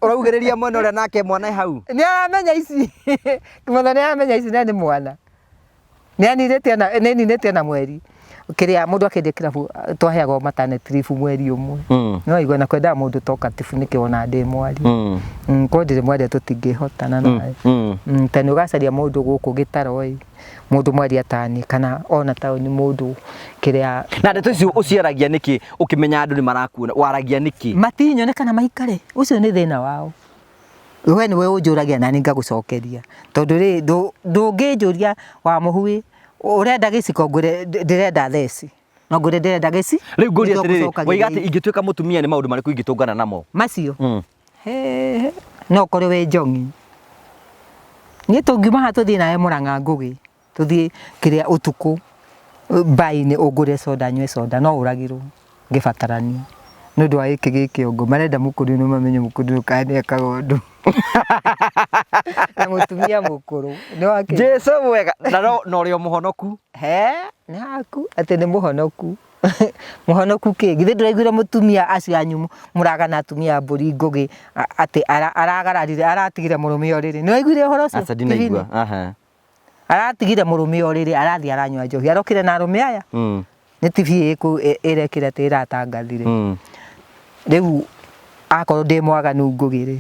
ũraugĩrĩria mwena ũrĩa nake mwana e hau. Nĩ aramenya ici. Kĩmotho nĩ aramenya ici na nĩ mwana. Nĩ aninĩte ona nĩ ninĩte ona mweri. Kĩrĩa mũndũ akĩendia kĩrabu twaheagwo maternity leave mweri ũmwe. Nĩ waigua na kwendaga mũndũ talkative nĩkĩo ona ndĩ mwaria. Korwo ndirĩ mwaria tũtingĩhotana nawe. Ta nĩ ũgacaria mũndũ gũkũ gĩtaro ĩ, mũndũ mwaria taniĩ kana ona taũni mũndũ kĩrĩa. Na ndeto icio ũciaragia nĩkĩ ũkĩmenya andũ nĩ marakuona, waragia nĩkĩ? Matinyone kana maikare, ũcio nĩ thĩna wao. We nĩwe ũnjũragia nani ngagũcokeria, tondũ rĩ ndũngĩnjũria Wamũhu ĩ, ũrenda gĩciko ngwĩre ndĩrenda theci, no ngwĩre ndĩrenda gĩci. Rĩu ngũrie atĩrĩrĩ, waiga atĩ ingĩtuĩka mũtumia nĩ maũndũ marĩkũ ingĩtũngana namo? Macio? No ũkorwo wĩ njong'i. Niĩ tũngiuma haha tũthiĩ nawe Mũrang'a Ngũgĩ, tũthiĩ kĩrĩa ũtukũ mbainĩ ũngũrĩre soda nyue soda no ũragirwo ngĩbatarania nĩ ũndũ wa gĩkĩ gĩ kĩongo. Marenda mũkũrũ no mamenye mũkũrũ kana nĩ ekaga ũndũ na mũtumia mũkũrũ. Nĩ wakĩ? Jesu mwega na no na ũrĩ o mũhonoku. He, nĩ haku atĩ nĩ mũhonoku. Mũhonoku kĩ? Githĩ ndũraiguire mũtumia acio anyu mũragana atumia a mbũri ngũgĩ atĩ aragararire aratigire mũrũme ũrĩrĩ. Nĩ waiguire ũhoro ũcio? Aca ndinaigua. Aha. Aratigire mũrũme ũrĩrĩ arathiĩ aranyua njohi. Arokire na arũme aya. Nĩ TV ĩkũ ĩrekire atĩ ĩratangathire. Rĩu akorwo ndĩ mwaganu ngũgĩ rĩ,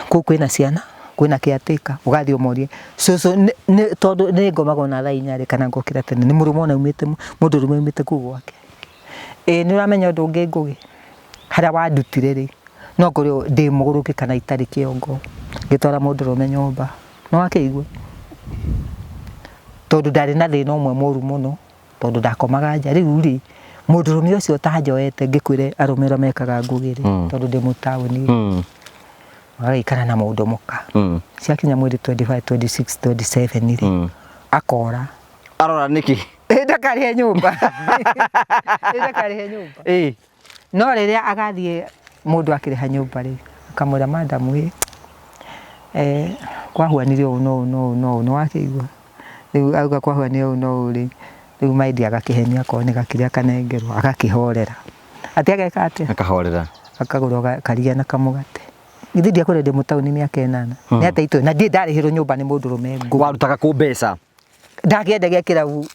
kũu kwĩna ciana, kwĩna caretaker, ũgathiĩ ũmorie cũcũ tondũ nĩ ngomaga ona thaa inya rĩ kana ngokĩra tene nĩ mũrũme ona aumĩte mũndũrũme aumĩte kũu gwake. Ĩĩ nĩ ũramenya ũndũ ũngĩ Ngũgĩ? Harĩa wandutire rĩ, no ngorwo ndĩ mũgũrũki kana itarĩ kĩongo, ngĩtwara mũndũrũme nyũmba. Nĩ wakĩigua? Tondũ ndarĩ na thĩna ũmwe mũru mũno, tondũ ndakomaga nja. Rĩu rĩ, mũndũrũme ũcio ũtanjoete ngĩkwĩre arũme ũrĩa mekaga Ngũgĩ rĩ, tondũ ndĩ mũtaũni rĩ, agagĩikara na mũndũ mũka. Ciakinya mweri 25, 26, 27 rĩ, akora. Arora nĩkĩ? Ndakarĩhe nyũmba. Ndakarĩhe nyũmba. No rĩrĩa agathiĩ mũndũ akĩrĩha nyũmba rĩ, akamwĩra madam ĩ, kwahuanire ũũ na ũũ na ũũ na ũũ, nĩ wakĩigua? Rĩu auga kwahuanire ũũ na ũũ rĩ, rĩu maindi agakĩhenia akorwo nĩ gakĩrĩa akanengerwo, agakĩhorera. Atĩ ageka atĩa? Akahorera. Akagũra karia na kamũgate. Githĩ ndiakwĩra ndĩ mũtaũni mĩaka ĩnana? Nĩ atĩa itũĩ? Na ndirĩ ndarĩhĩrwo nyũmba nĩ mũndũrũme ngũgĩ. Warutaga kũ mbeca? Ndakĩendagia kĩrabu.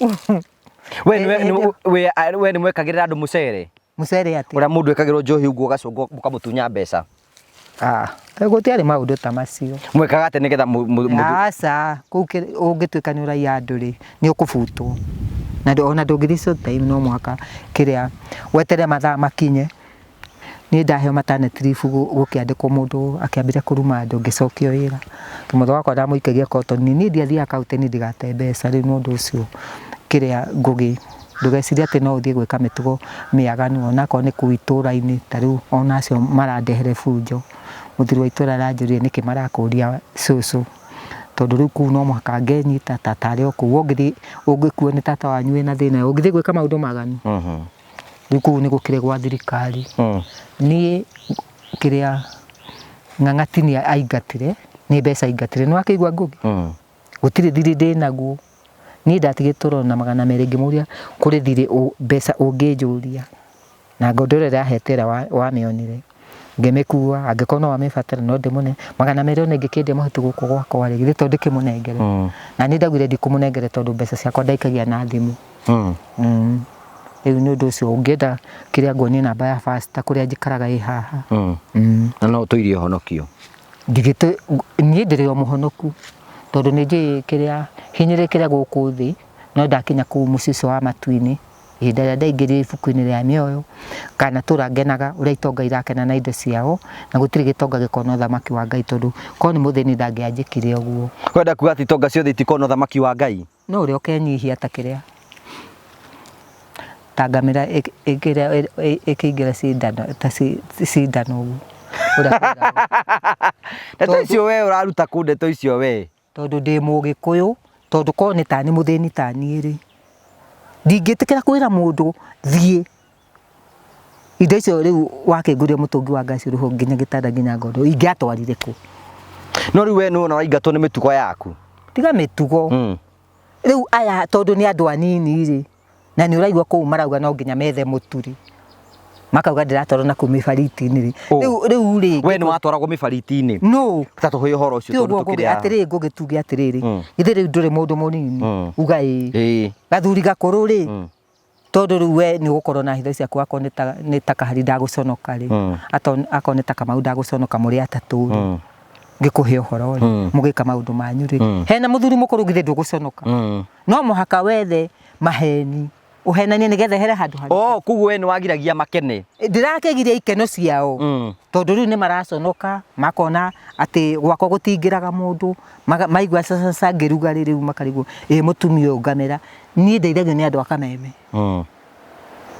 We nĩwe we nĩ mwekagĩrĩra andũ mũcere? Mũcere atĩa? Ũrĩa mũndũ ekagĩrwo njohi ũguo ũgacũngwo mũkamũtunya mbeca. Ah, gũtiarĩ maũndũ ta macio. Mwekaga atĩa nĩgetha Aca, kũu ũngĩtuĩka nĩ ũraiya andũ rĩ, nĩ ũkũbutwo. Na ona ndũngĩthiĩ short time no mũhaka kĩrĩa weterere mathaa makinye. Niĩ ndaheo maternity leave gũkĩandĩkwo mũndũ akĩambĩrĩria kũruma andũ ngĩcokio wĩra. Kĩmotho wakwa ndamũikagia cotton niĩ ndiathiaga kauntĩ ndigate mbeca rĩu nĩ ũndũ ũcio kĩrĩa Ngũgĩ ndũgecirie atĩ no ũthiĩ gwĩka mĩtugo mĩaganu onakorwo nĩ kũu itũra-inĩ ta rĩu ona acio marandehere bunjo. Mũthuri wa itũra aranjũria nĩkĩ marakũria cũcũ tondũ rĩu kũu no mũhaka ngenyita tata arĩ o kũu. Ũngĩthiĩ ũngĩkuo nĩ tata wanyu wĩna thĩna ũngĩthiĩ gwĩka maũndũ maganu. Rĩu kũu nĩ gũkĩrĩ gwa thirikari. Niĩ kĩrĩa Ng'ang'a nĩ aingatire, nĩ mbeca aingatire. Nĩ wakĩigua Ngũgĩ? Gũtirĩ thirĩ ndĩnaguo. Niĩ ndatigĩtwo na 200 ngĩmũria kũrĩ thirĩ mbeca ũngĩnjũria. Na ngondoro ĩrĩa ahete ĩrĩa wamĩonire, ngĩmĩkua, angĩkorwo no amĩbatare no ndĩmũne. 200 ona ingĩkĩendia mahuti gũkũ gwakwa rĩ, githĩ to ndĩkĩmũnengere? Na niĩ ndaugire ndikũmũnengere tondũ mbeca ciakwa ndaikagia na thimũ. Rĩu nĩ ũndũ ũcio ũngĩenda kĩrĩa nguonie namba ya pastor kũrĩa njikaraga ĩ haha. Na no ũtũire ũhonokio? Ndigĩtũ, niĩ ndĩrĩ o mũhonoku tondũ nĩ njũĩ kĩrĩa hinyĩrĩkĩre gũkũ thĩ no ndakinya kũu mũciĩ ũcio wa matu-inĩ ihinda rĩrĩa ndaingĩrire ibuku-inĩ rĩa mĩoyo kana tũra ngenaga ũrĩa itonga irakena na indo ciao na gũtirĩ gĩtonga gĩkona ũthamaki wa Ngai tondũ korwo nĩ mũthĩni ndangĩanjĩkire ũguo. Ũrenda kuga atĩ itonga ciothe itikona ũthamaki wa Ngai? No ũrĩa ũkenyihia ta kĩrĩa ta ngamĩra ĩkĩingĩra cindano ta cindano ũguo ũrĩa kwĩragwo. Ndeto icio we ũraruta kũ ndeto icio we? Tondũ ndĩ mũgĩkũyũ, tondũ korwo nĩ taniĩ mũthĩni taniĩ rĩ, ndingĩtĩkĩra kwĩra mũndũ thiĩ Indo icio rĩu wakĩngũrĩra mũtũngi wa ngaci ũrĩ ho nginya gĩtanda nginya ngondoro ingĩatwarire kũ? No rĩu we nĩwona ũraingatwo nĩ mĩtugo yaku. Tiga mĩtugo. Rĩu aya tondũ nĩ andũ anini rĩ, na nĩ ũraigua kũu marauga no nginya methe mũturi, makauga ndĩratwarwo na kũu mĩbariti-inĩ rĩ. Ũ. Rĩu rĩu rĩ, We nĩ watwaragwo mĩbariti-inĩ? No. Ta tũhe ũhoro ũcio Ti tondũ ũguo tũkĩrĩ ngũgĩ haha. atĩrĩrĩ ngũgĩtuge atĩrĩrĩ, githĩ rĩu ndũrĩ mũndũ mũnini, uga ĩĩ. Ĩĩ. Gathuri gakũrũ rĩ, tondũ rĩu we nĩ ũgũkorwo na hitho ciaku akorwo nĩ ta nĩ ta kahari ndagũconoka rĩ, akorwo nĩ ta Kamau ndagũconoka mũrĩ atatũ rĩ, ngĩkũhe ũhoro rĩ, mũgĩka maũndũ manyu rĩ, hena mũthuri mũkũrũ githĩ ndũgũconoka? No mũhaka wethe maheni ũhenanie nĩgetha ehere handũ harĩ. Oh, koguo we nĩ wagiragia makene. Ndĩrakĩgiria ikeno ciao tondũ rĩu nĩ maraconoka makona atĩ gwakwa gũtingĩraga mũndũ, maigua cacaca ngĩruga rĩ, rĩu makarigwo ĩ mũtumia ũyũ ngamera. Niĩ ndeithagio nĩ andũ a Kameme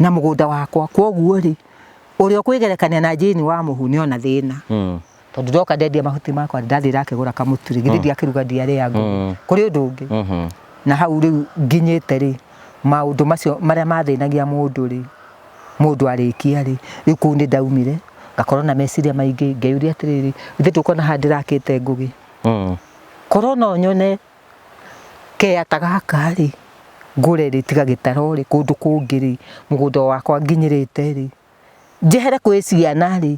na mũgũnda wakwa, kwoguo rĩ, ũrĩa ũkwĩgerekania na Jane wa Mũhu nĩ ona thĩna. Tondũ ndoka ndendia mahuti makwa ndathiĩ ndakĩgũra kamũtu rĩ, githĩ ndiakĩruga ndiarĩa ngũgĩ. Kũrĩ ũndũ ũngĩ. Na hau rĩu nginyĩte rĩ, maũndũ macio marĩa mathĩnagia mũndũ rĩ, mũndũ arĩkia rĩ, rĩu kũu nĩ ndaumire, ngakorwo na meciria maingĩ, ngeyũria atĩrĩrĩ, githĩ ndũkuona haha ndĩrakĩte ngũgĩ? Korwo no nyone kea ta gaka rĩ, ngũre rĩ, tiga gĩtaro rĩ, kũndũ kũngĩ rĩ, mũgũnda wakwa nginyĩrĩte rĩ, njehere kwĩ ciana rĩ,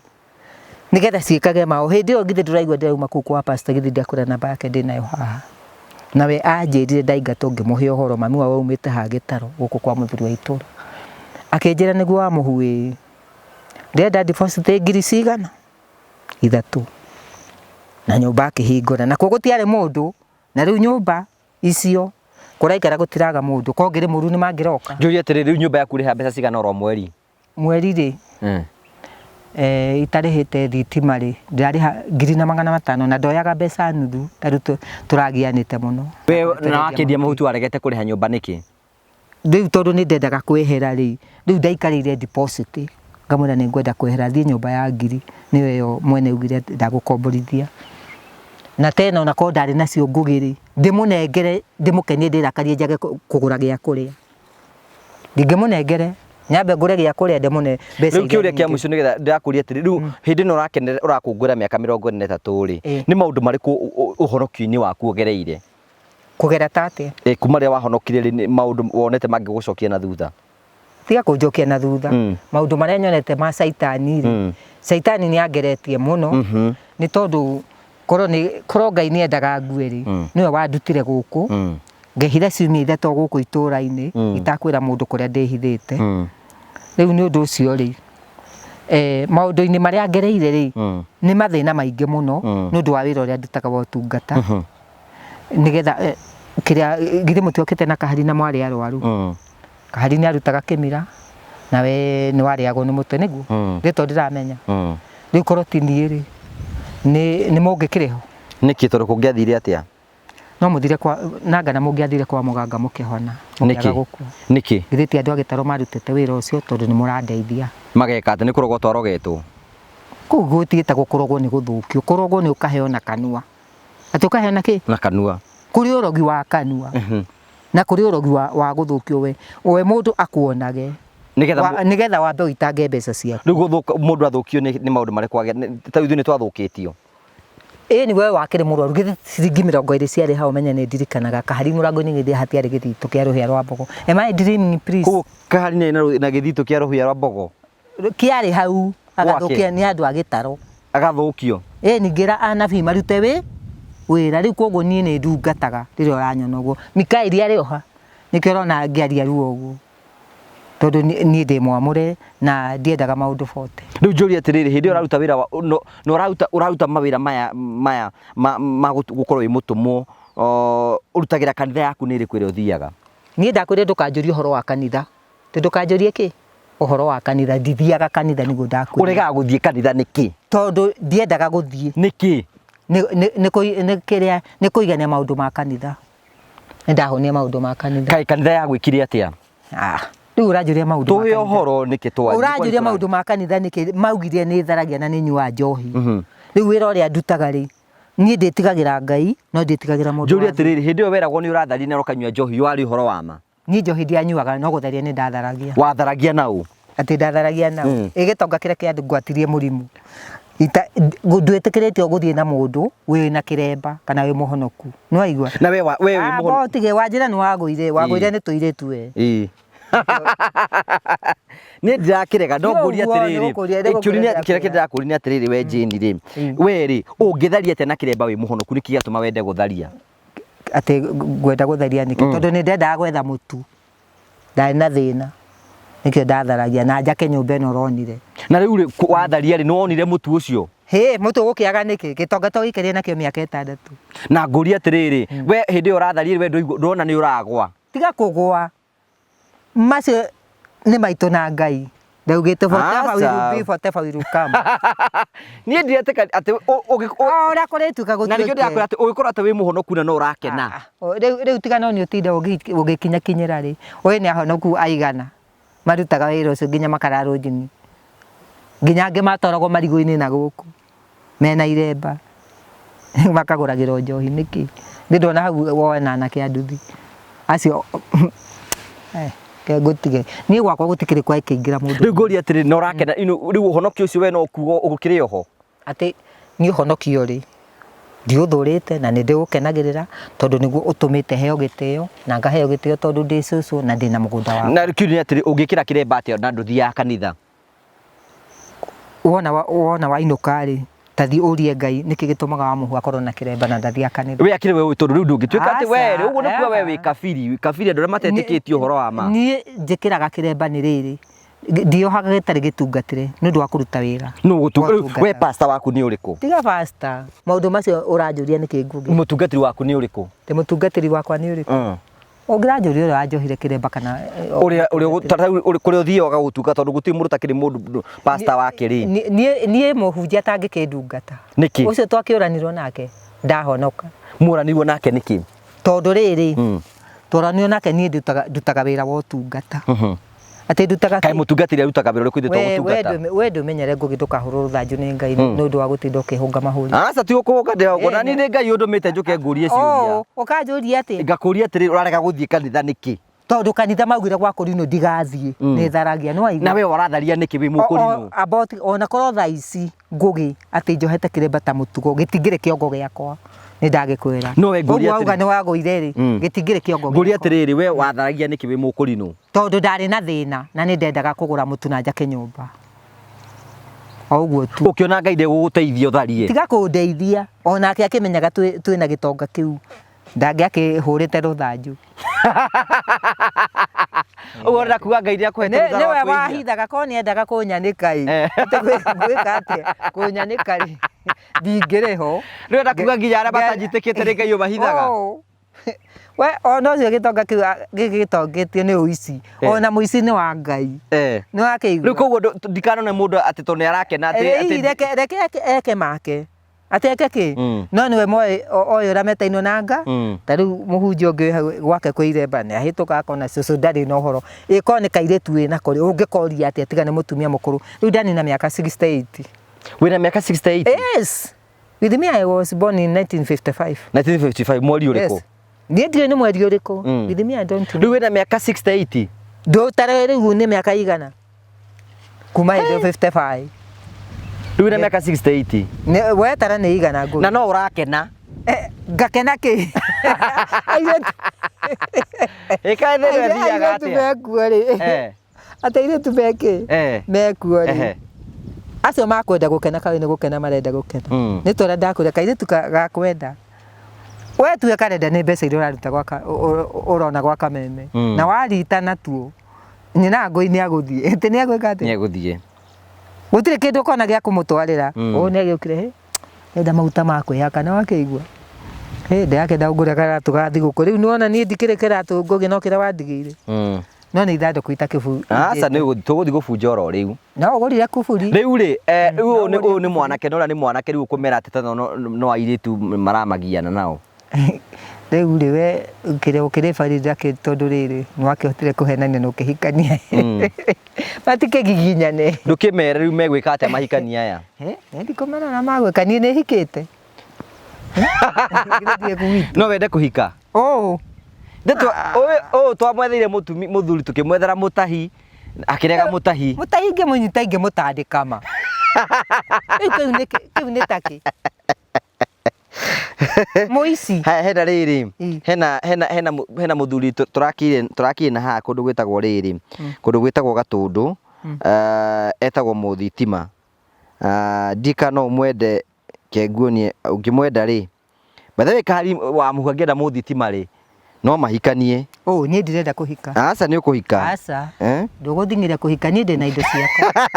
nĩgetha ciĩkage mao. Hĩndĩ ĩyo githĩ ndũraigua ndĩrauma kũu kwa pastor, githĩ ndiakwĩra namba yake ndĩnayo haha. Nawe anjĩrire ndaingatwo ngĩmũhe ũhoro, mami wao aumĩte haha gĩtaro gũkũ kwa mũthuri wa itũra. Akĩnjĩra nĩguo wa mũhu ĩĩ, ndĩrenda deposit ngiri cigana? 3. Na nyũmba akĩhingũra, nakuo gũtiarĩ mũndũ, na rĩu nyũmba icio kũraikara gũtiraga mũndũ, korwo ngĩrĩ mũru nĩ mangĩroka. Njũrie atĩrĩrĩ, rĩu nyũmba yaku ũrĩhaga mbeca cigana oro mweri? Mweri rĩ, itarĩhĩte thitima rĩ, ndĩrarĩha 1500 na ndoyaga mbeca nuthu, ta rĩu tũragianĩte mũno. We na wakĩendia mahuti waregete kũrĩha nyũmba nĩkĩ? Rĩu tondũ nĩ ndendaga kwehera rĩ, rĩu ndaikarĩire deposit, ngamwĩra nĩ ngwenda kwehera thiĩ nyũmba ya ngiri, nĩyo ĩyo mwene augire ndagũkomborithia. Na tena ona korwo ndarĩ nacio ngũgĩ rĩ, ndĩmũnengere ndĩmũkenie ndĩrakarie njage kũgũra gĩa kũrĩa. Ndingĩmũnengere nyambe ngũre gĩa kũrĩa ndĩmũne mbeca Rĩu iria kĩũria kĩa nyingĩ. mũico nĩgetha ndĩrakũria atĩrĩ, rĩu hĩndĩ ĩno ũrakenera ũrakũngũĩra mĩaka 43 rĩ, nĩ maũndũ marĩkũ ũhonokio-inĩ waku ũgereire? Kũgera ta atĩa? Ĩ, kuma rĩrĩa wahonokire rĩ, nĩ maũndũ wonete mangĩgũcokia na thutha? Tiga kũnjokia na thutha. Maũndũ marĩa nyonete ma caitani rĩ, caitani nĩ angeretie mũno, nĩ tondũ korwo nĩ korwo Ngai nĩ endaga ngue rĩ, nĩwe wandutire gũkũ, ngehitha ciumia ithatũ gũkũ itũra-inĩ, itakwĩra mũndũ kũrĩa ndĩhithĩte. Rĩu nĩ ũndũ ũcio rĩ, maũndũ-inĩ marĩa ngereire rĩ, nĩ mathĩna maingĩ mũno, nĩ ũndũ wa wĩra ũrĩa ndutaga wa ũtungata. Nĩgetha kĩrĩa githĩ mũtiokĩte na kahari na mwarĩ arwaru? Kahari nĩ arutaga kĩmira, nawe nĩ warĩagwo nĩ mũtwe nĩguo? Rĩtwa ndĩramenya. Rĩu korwo ti niĩ rĩ, nĩ mũngĩkĩrĩ ho? Nĩkĩ tondũ kũngĩathire atĩa? No mũthire kwa nanga na mũngĩathire kwa mũganga mũkĩhona, mũkĩaga gũkua. Nĩkĩ? Githĩ ti andũ a gĩtarũ marutĩte wĩra ũcio tondũ nĩ mũrandeithia. Mageka atĩa? Nĩ kũrogwo twarogetwo? Kũu gũtiĩtagwo kũrogwo nĩ gũthũkio, kũrogwo nĩ ũkaheo na kanua. Atĩ ũkaheo na kĩ? Na kanua. Kũrĩ ũrogi wa kanua. Na kũrĩ ũrogi wa gũthũkio we, we mũndũ akuonage. Nĩgetha Nĩgetha wambe ũitange mbeca ciaku. Rĩu gũthũka mũndũ athũkio nĩ maũndũ marĩkũ ta rĩu ithuĩ nĩ twathũkĩtio? Ĩĩ nĩ we wakĩrĩ mũrwaru githĩ ciringi 20 ciarĩ hau ũmenye nĩ ndirikanaga kahari mũrango-inĩ githĩ hatiarĩ gĩthitũ kĩa rũhĩa rwa mbogo. Am I dreaming please? Koguo kahari nĩ na gĩthitũ kĩa rũhĩa rwa mbogo? Kĩarĩ hau agathũkia nĩ andũ a gĩtarũ. Agathũkio? Ĩĩ ningĩ anabii marute wĩra rĩu koguo niĩ nĩ ndungataga rĩrĩa ũranyona ũguo. Mikaeli arĩ o ha? Nĩkĩo ũrona ngĩaria ruo ũguo. Tondũ niĩ ndĩ mwamũre na ndiendaga maũndũ bote. Rĩu njũrie atĩrĩrĩ, hĩndĩ ĩyo ũraruta wĩra wa, no, na ũraruta, ũraruta mawĩra maya, maya ma, ma gũkorwo wĩ mũtũmwo, ũrutagĩra kanitha yaku nĩ ĩrĩkũ ĩrĩa ũthiaga? Niĩ ndakwĩrire ndũkanjũrie ũhoro wa kanitha. Atĩ ndũkanjũrie kĩ? Ũhoro wa kanitha. Ndithiaga kanitha nĩguo ndakwĩra. Ũregaga gũthiĩ kanitha nĩkĩ? Tondũ ndiendaga gũthiĩ. Nĩkĩ? Nĩ kũigania maũndũ ma kanitha. Nĩ ndahũnia maũndũ ma kanitha. Kaĩ kanitha yagwĩkire atĩa? Ah, rĩu ũranjũria maũndũ ma Tũhe kanitha. ũhoro nĩkĩ twaria. Ũranjũria maũndũ ma kanitha nĩkĩ? Maugire nĩ tharagia na nĩ nyuaga njohi. Rĩu wĩra ũrĩa ndutaga rĩ, niĩ ndĩtigagĩra Ngai, no ndĩtigagĩra mũndũ Njũrie wa thĩ. atĩrĩrĩ, hĩndĩ ĩyo weragwo nĩ ũratharia na ũkanyua njohi, warĩ ũhoro wa ma? Niĩ njohi ndianyuaga, no gũtharia nĩ ndatharagia. Watharagia na ũ? Atĩ ndatharagia na ũ? Ĩ gĩtonga kĩrĩa kĩa ngwatirie mũrimũ. Ita ndwĩtĩkĩrĩtio gũthiĩ na mũndũ wĩna kĩremba kana wĩ mũhonoku. Nĩ waigua? Na we wa we wĩ Ah, mũhono. bo tige wanjĩra nĩ wagũire, wagũire Ĩĩ. nĩ tũirĩtu we. Ĩĩ. Niĩ ndirakĩrega no Ti ngũria ũguo, atĩrĩrĩ. nĩgũkũria- Ĩ, kĩũria nĩgũkũria kĩrĩa kĩndĩrakũria nĩ atĩrĩrĩ we Jane rĩ. Mm. We rĩ ũngĩtharia atĩa na kĩremba wĩ mũhonoku nĩkĩ gĩatũma wende gũtharia? Atĩ ngwenda gũtharia nĩkĩ? Tondũ nĩ ndendaga gwetha mũtu. Ndarĩ na thĩna. Nĩkĩo ndatharagia na njake nyũmba ĩno ũronire. Na rĩu rĩ watharia rĩ nĩ wonire mũtu ũcio? Hĩ, mũtu ũgũkĩaga nĩkĩ? Gĩtonga tũgĩikarire nakĩo mĩaka 6. Na ngũrie atĩrĩrĩ, we hĩndĩ ĩyo ũratharia rĩ we ndũrona nĩ ũragwa? Tiga kũgwa. Macio nĩ maitũ na Ngai. Ndaugĩte whatever will be, whatever will come. Niĩ ndiretĩka atĩ O ũrĩa kũrĩtuĩka Na nĩkĩo gũtuĩke. ndĩrakwĩra atĩ ũngĩkorwo atĩ wĩ mũhonoku na no ũrakena. Ah, ah. Rĩu rĩu tiga no nĩ ũtinda ũgĩkinyakinyĩra rĩ, ũyũ nĩ ahonoku aigana marutaga wĩra ũcio nginya makararwo njini. Nginya angĩ matwaragwo marigũ-inĩ na gũkũ mena iremba makagũragĩrwo njohi nĩkĩ? Nĩ ndona hau wona anake a nduthi acio eh, reke ngũtige. Niĩ gwakwa gũtikĩrĩ kwa kĩingĩra mũndũ. Rĩu ngũria atĩrĩrĩ na ũrakena rĩu ũhonokio ũcio we no ũkuo ũkĩrĩ oho? Atĩ niĩ ũhonokio rĩ, ndiũthũrĩte na nĩ ndĩũkenagĩrĩra tondũ nĩguo ũtũmĩte heo gĩtĩo na ngaheo gĩtĩo tondũ ndĩ cũcũ na ndĩna mũgũnda wakwa. Na kĩũria nĩ atĩrĩ ũngĩkĩra kĩremba atĩa na ndũthiaga kanitha? Wona wona wainũka rĩ, ta thiĩ ũrie Ngai nĩkĩ gĩtũmaga Wamũhu akorwo na kĩremba na ndathiaga kanitha. We akĩrĩ we ũĩ tondũ rĩu ndũngĩtuĩka atĩ we Aca, ũguo nĩ kuga we wĩ eh. kabiri, kabiri andũ arĩa matetĩkĩtie ũhoro wa ma. Niĩ njĩkĩraga kĩremba nĩ rĩrĩ, ndiohaga gĩtarĩ gĩtungatĩre nĩ ũndũ wa kũruta wĩra. Nũ ũgũtu- Wa rĩu ũtungata. we pastor waku nĩ ũrĩkũ? Tiga pastor, maũndũ macio ũranjũria nĩkĩ nguge? Mũtungatĩri waku nĩ ũrĩkũ? Ndĩ mũtungatĩri wakwa nĩ ũrĩkũ? Ũngĩranjũria ũrĩa wanjohire kĩremba kana Ũrĩa ũrĩa ta rĩu kũrĩa ũthiaga ũgagũtunga tondũ gũtirĩ mũndũ ũtakĩrĩ mũndũ pastor wake rĩ. Niĩ mũhunjia atangĩkĩndungata. Nĩkĩ? Ũcio twakĩũranirwo nake ndahonoka. Mworanirwo nake nĩkĩ? Tondũ rĩrĩ, tworanirwo nake niĩ ndutaga wĩra wa ũtungata. Atĩ ndutaga Kaĩ mũtungatĩri arutaga wĩra ũrĩkũ ithuĩ to gũtungata? We ndũmenyere Ngũgĩ ndũkahũrwo rũthanju nĩ Ngai nĩ ũndũ wa gũtinda ũkĩhũnga mahũri. Aca ti gũkũhũnga ndĩrahũngwo na niĩ nĩ Ngai ũndũmĩte njũke ngũrie ciũria. Oh, ũkanjũria atĩ? Ngakũria atĩrĩrĩ ũrarega gũthiĩ kanitha nĩkĩ? Tondũ kanitha maugire gwa kũrinũ ndigathiĩ nĩ tharagia nĩ waigua. Na we ũratharia nĩkĩ wĩ mũkũrinũ? Ona korwo thaa ici Ngũgĩ atĩ njohete kĩremba ta mũtugo gĩtingĩrĩ kĩongo gĩakwa nĩ ndagĩkwĩra. No we ngũria Ũguo wauga atĩrĩ- nĩ wagũire rĩ gĩtingĩrĩ kĩongo Ngũria gĩakwa. atĩrĩrĩ we watharagia nĩkĩ wĩ mũkũrinũ? Tondũ ndarĩ na thĩna na nĩ ndendaga kũgũra mũtu na njake nyũmba. O ũguo tu. Ũkĩona Ngai ndegũgũteithia ũtharie. Tiga kũndeithia onake akĩmenyaga twĩna gĩtonga kĩu ndangĩakĩhũrĩte rũthanju. Ũguo ũrenda kuga Ngai nĩakũhete rũtha Nĩwe rwa kwĩhia? wahithaga korwo nĩendaga kũnyanĩka ĩ. Ngwĩka atĩa? Kũnyanĩka rĩ ndingĩrĩ ho. Rĩu ũrenda kuga nginya arĩa matanjĩtĩkĩte nĩ Ngai ũmahithaga? Oh. We ona ũcio gĩtonga kĩu gĩgĩtongĩtio nĩ ũici. Ona mũici nĩ wa Ngai. Nĩ wakĩigua? Rĩu koguo ndikanone mũndũ atĩ tondũ nĩ arakena atĩ Reke eke make. Atĩ eke kĩ? No nĩwe moĩ oĩ ũrĩa metainwo na nga. Ta rĩu mũhunjia ũngĩ wĩ hau gwake kwĩ iremba nĩ ahĩtũkaga akona cũcũ ndarĩ na ũhoro. Ĩ korwo nĩ kairĩtu wĩ nako rĩ, ũngĩkoria atĩa tiga nĩ mũtumia mũkũrũ. Rĩu ndanina mĩaka 68. Wĩna mĩaka 68? Yes. With me I was born in 1955. 1955 mweri ũrĩkũ? Yes. Niĩ ndiũĩ nĩ mweri ũrĩkũ. With me I don't know. Rĩu wĩna mĩaka 68? Ndũtare rĩu nĩ mĩaka igana? Kuma hĩndĩ ĩyo 55. Rĩu wĩna mĩaka 68? Nĩ wetara nĩ igana ngũgĩ. Na no ũrakena? Ngakena kĩ? Airĩtu. Ĩ kaĩ thĩna ĩthiaga Airĩtu atĩa? mekuo rĩ. Atĩ airĩtu mekĩ? Mekuo rĩ. Acio makwenda gũkena kaĩ nĩ gũkena marenda gũkena. Nĩ ta ũrĩa ndakwĩra kairĩtu gakwenda. We tuge karenda nĩ mbeca iria ũraruta gwaka ũrona gwa kameme. Na warita natuo nyina ngũi nĩ agũthiĩ. Atĩ nĩ agwĩka atĩa? Nĩ egũthiĩ. Gũtirĩ kĩndũ ũkona gĩa kũmũtwarĩra. Ũũ nĩ agĩũkire hĩ enda maguta ma kwĩhaka nĩ wakĩigua. Hĩ ndĩrakĩenda ũngũrĩre karatũ ga thigũkũ. Rĩu nĩwona niĩ ndikĩrĩ kĩratũ Ngũgĩ no kĩrĩa wandigĩire. No nĩ ithandũkũ itakĩbu. Aca nĩ tũgũthiĩ gũbunja oro rĩu. No ũgũrire kuburi. Rĩu rĩ, rĩu ũyũ nĩ mwanake na ũrĩa nĩ mwanake rĩu ũkũmera atĩ tondũ no airĩtu maramagiana nao. Rĩu rĩ we kĩrĩa ũkĩrĩ barida kĩ tondũ rĩrĩ nĩ wakĩhotire kũhenania na ũkĩhikania. Matikĩgiginyane. Ndũkĩmere rĩu megwĩka atĩa mahikania aya? Niĩ ndikũmera ũrĩa magwĩka niĩ nĩ hikĩte. No wende kũhika? Ũũ. Ũyũ twamwetheire mũthuri tũkĩmwethera mũtahi akĩrega mũtahi. Mũtahi ingĩmũnyita ingĩmũtandĩka ma. Rĩu kĩu nĩ kĩ- kĩu nĩ takĩ mũici. Haya, hena rĩrĩ, hena hena hena hena mũthuri tũrakire tũrakire na haha kũndũ gwĩtagwo rĩrĩ, kũndũ gwĩtagwo Gatũndũ, etagwo Mũthitima. Ndika no ũmwende kenguonie, ũngĩmwenda rĩ, by the way Kahari wa Mũhu angĩenda Mũthitima rĩ, no mahikanie. Ũ niĩ ndirenda kũhika. Aca nĩ ũkũhika. Aca. Eh? Ndũgũthing'ĩria kũhika niĩ ndĩna indo ciakwa.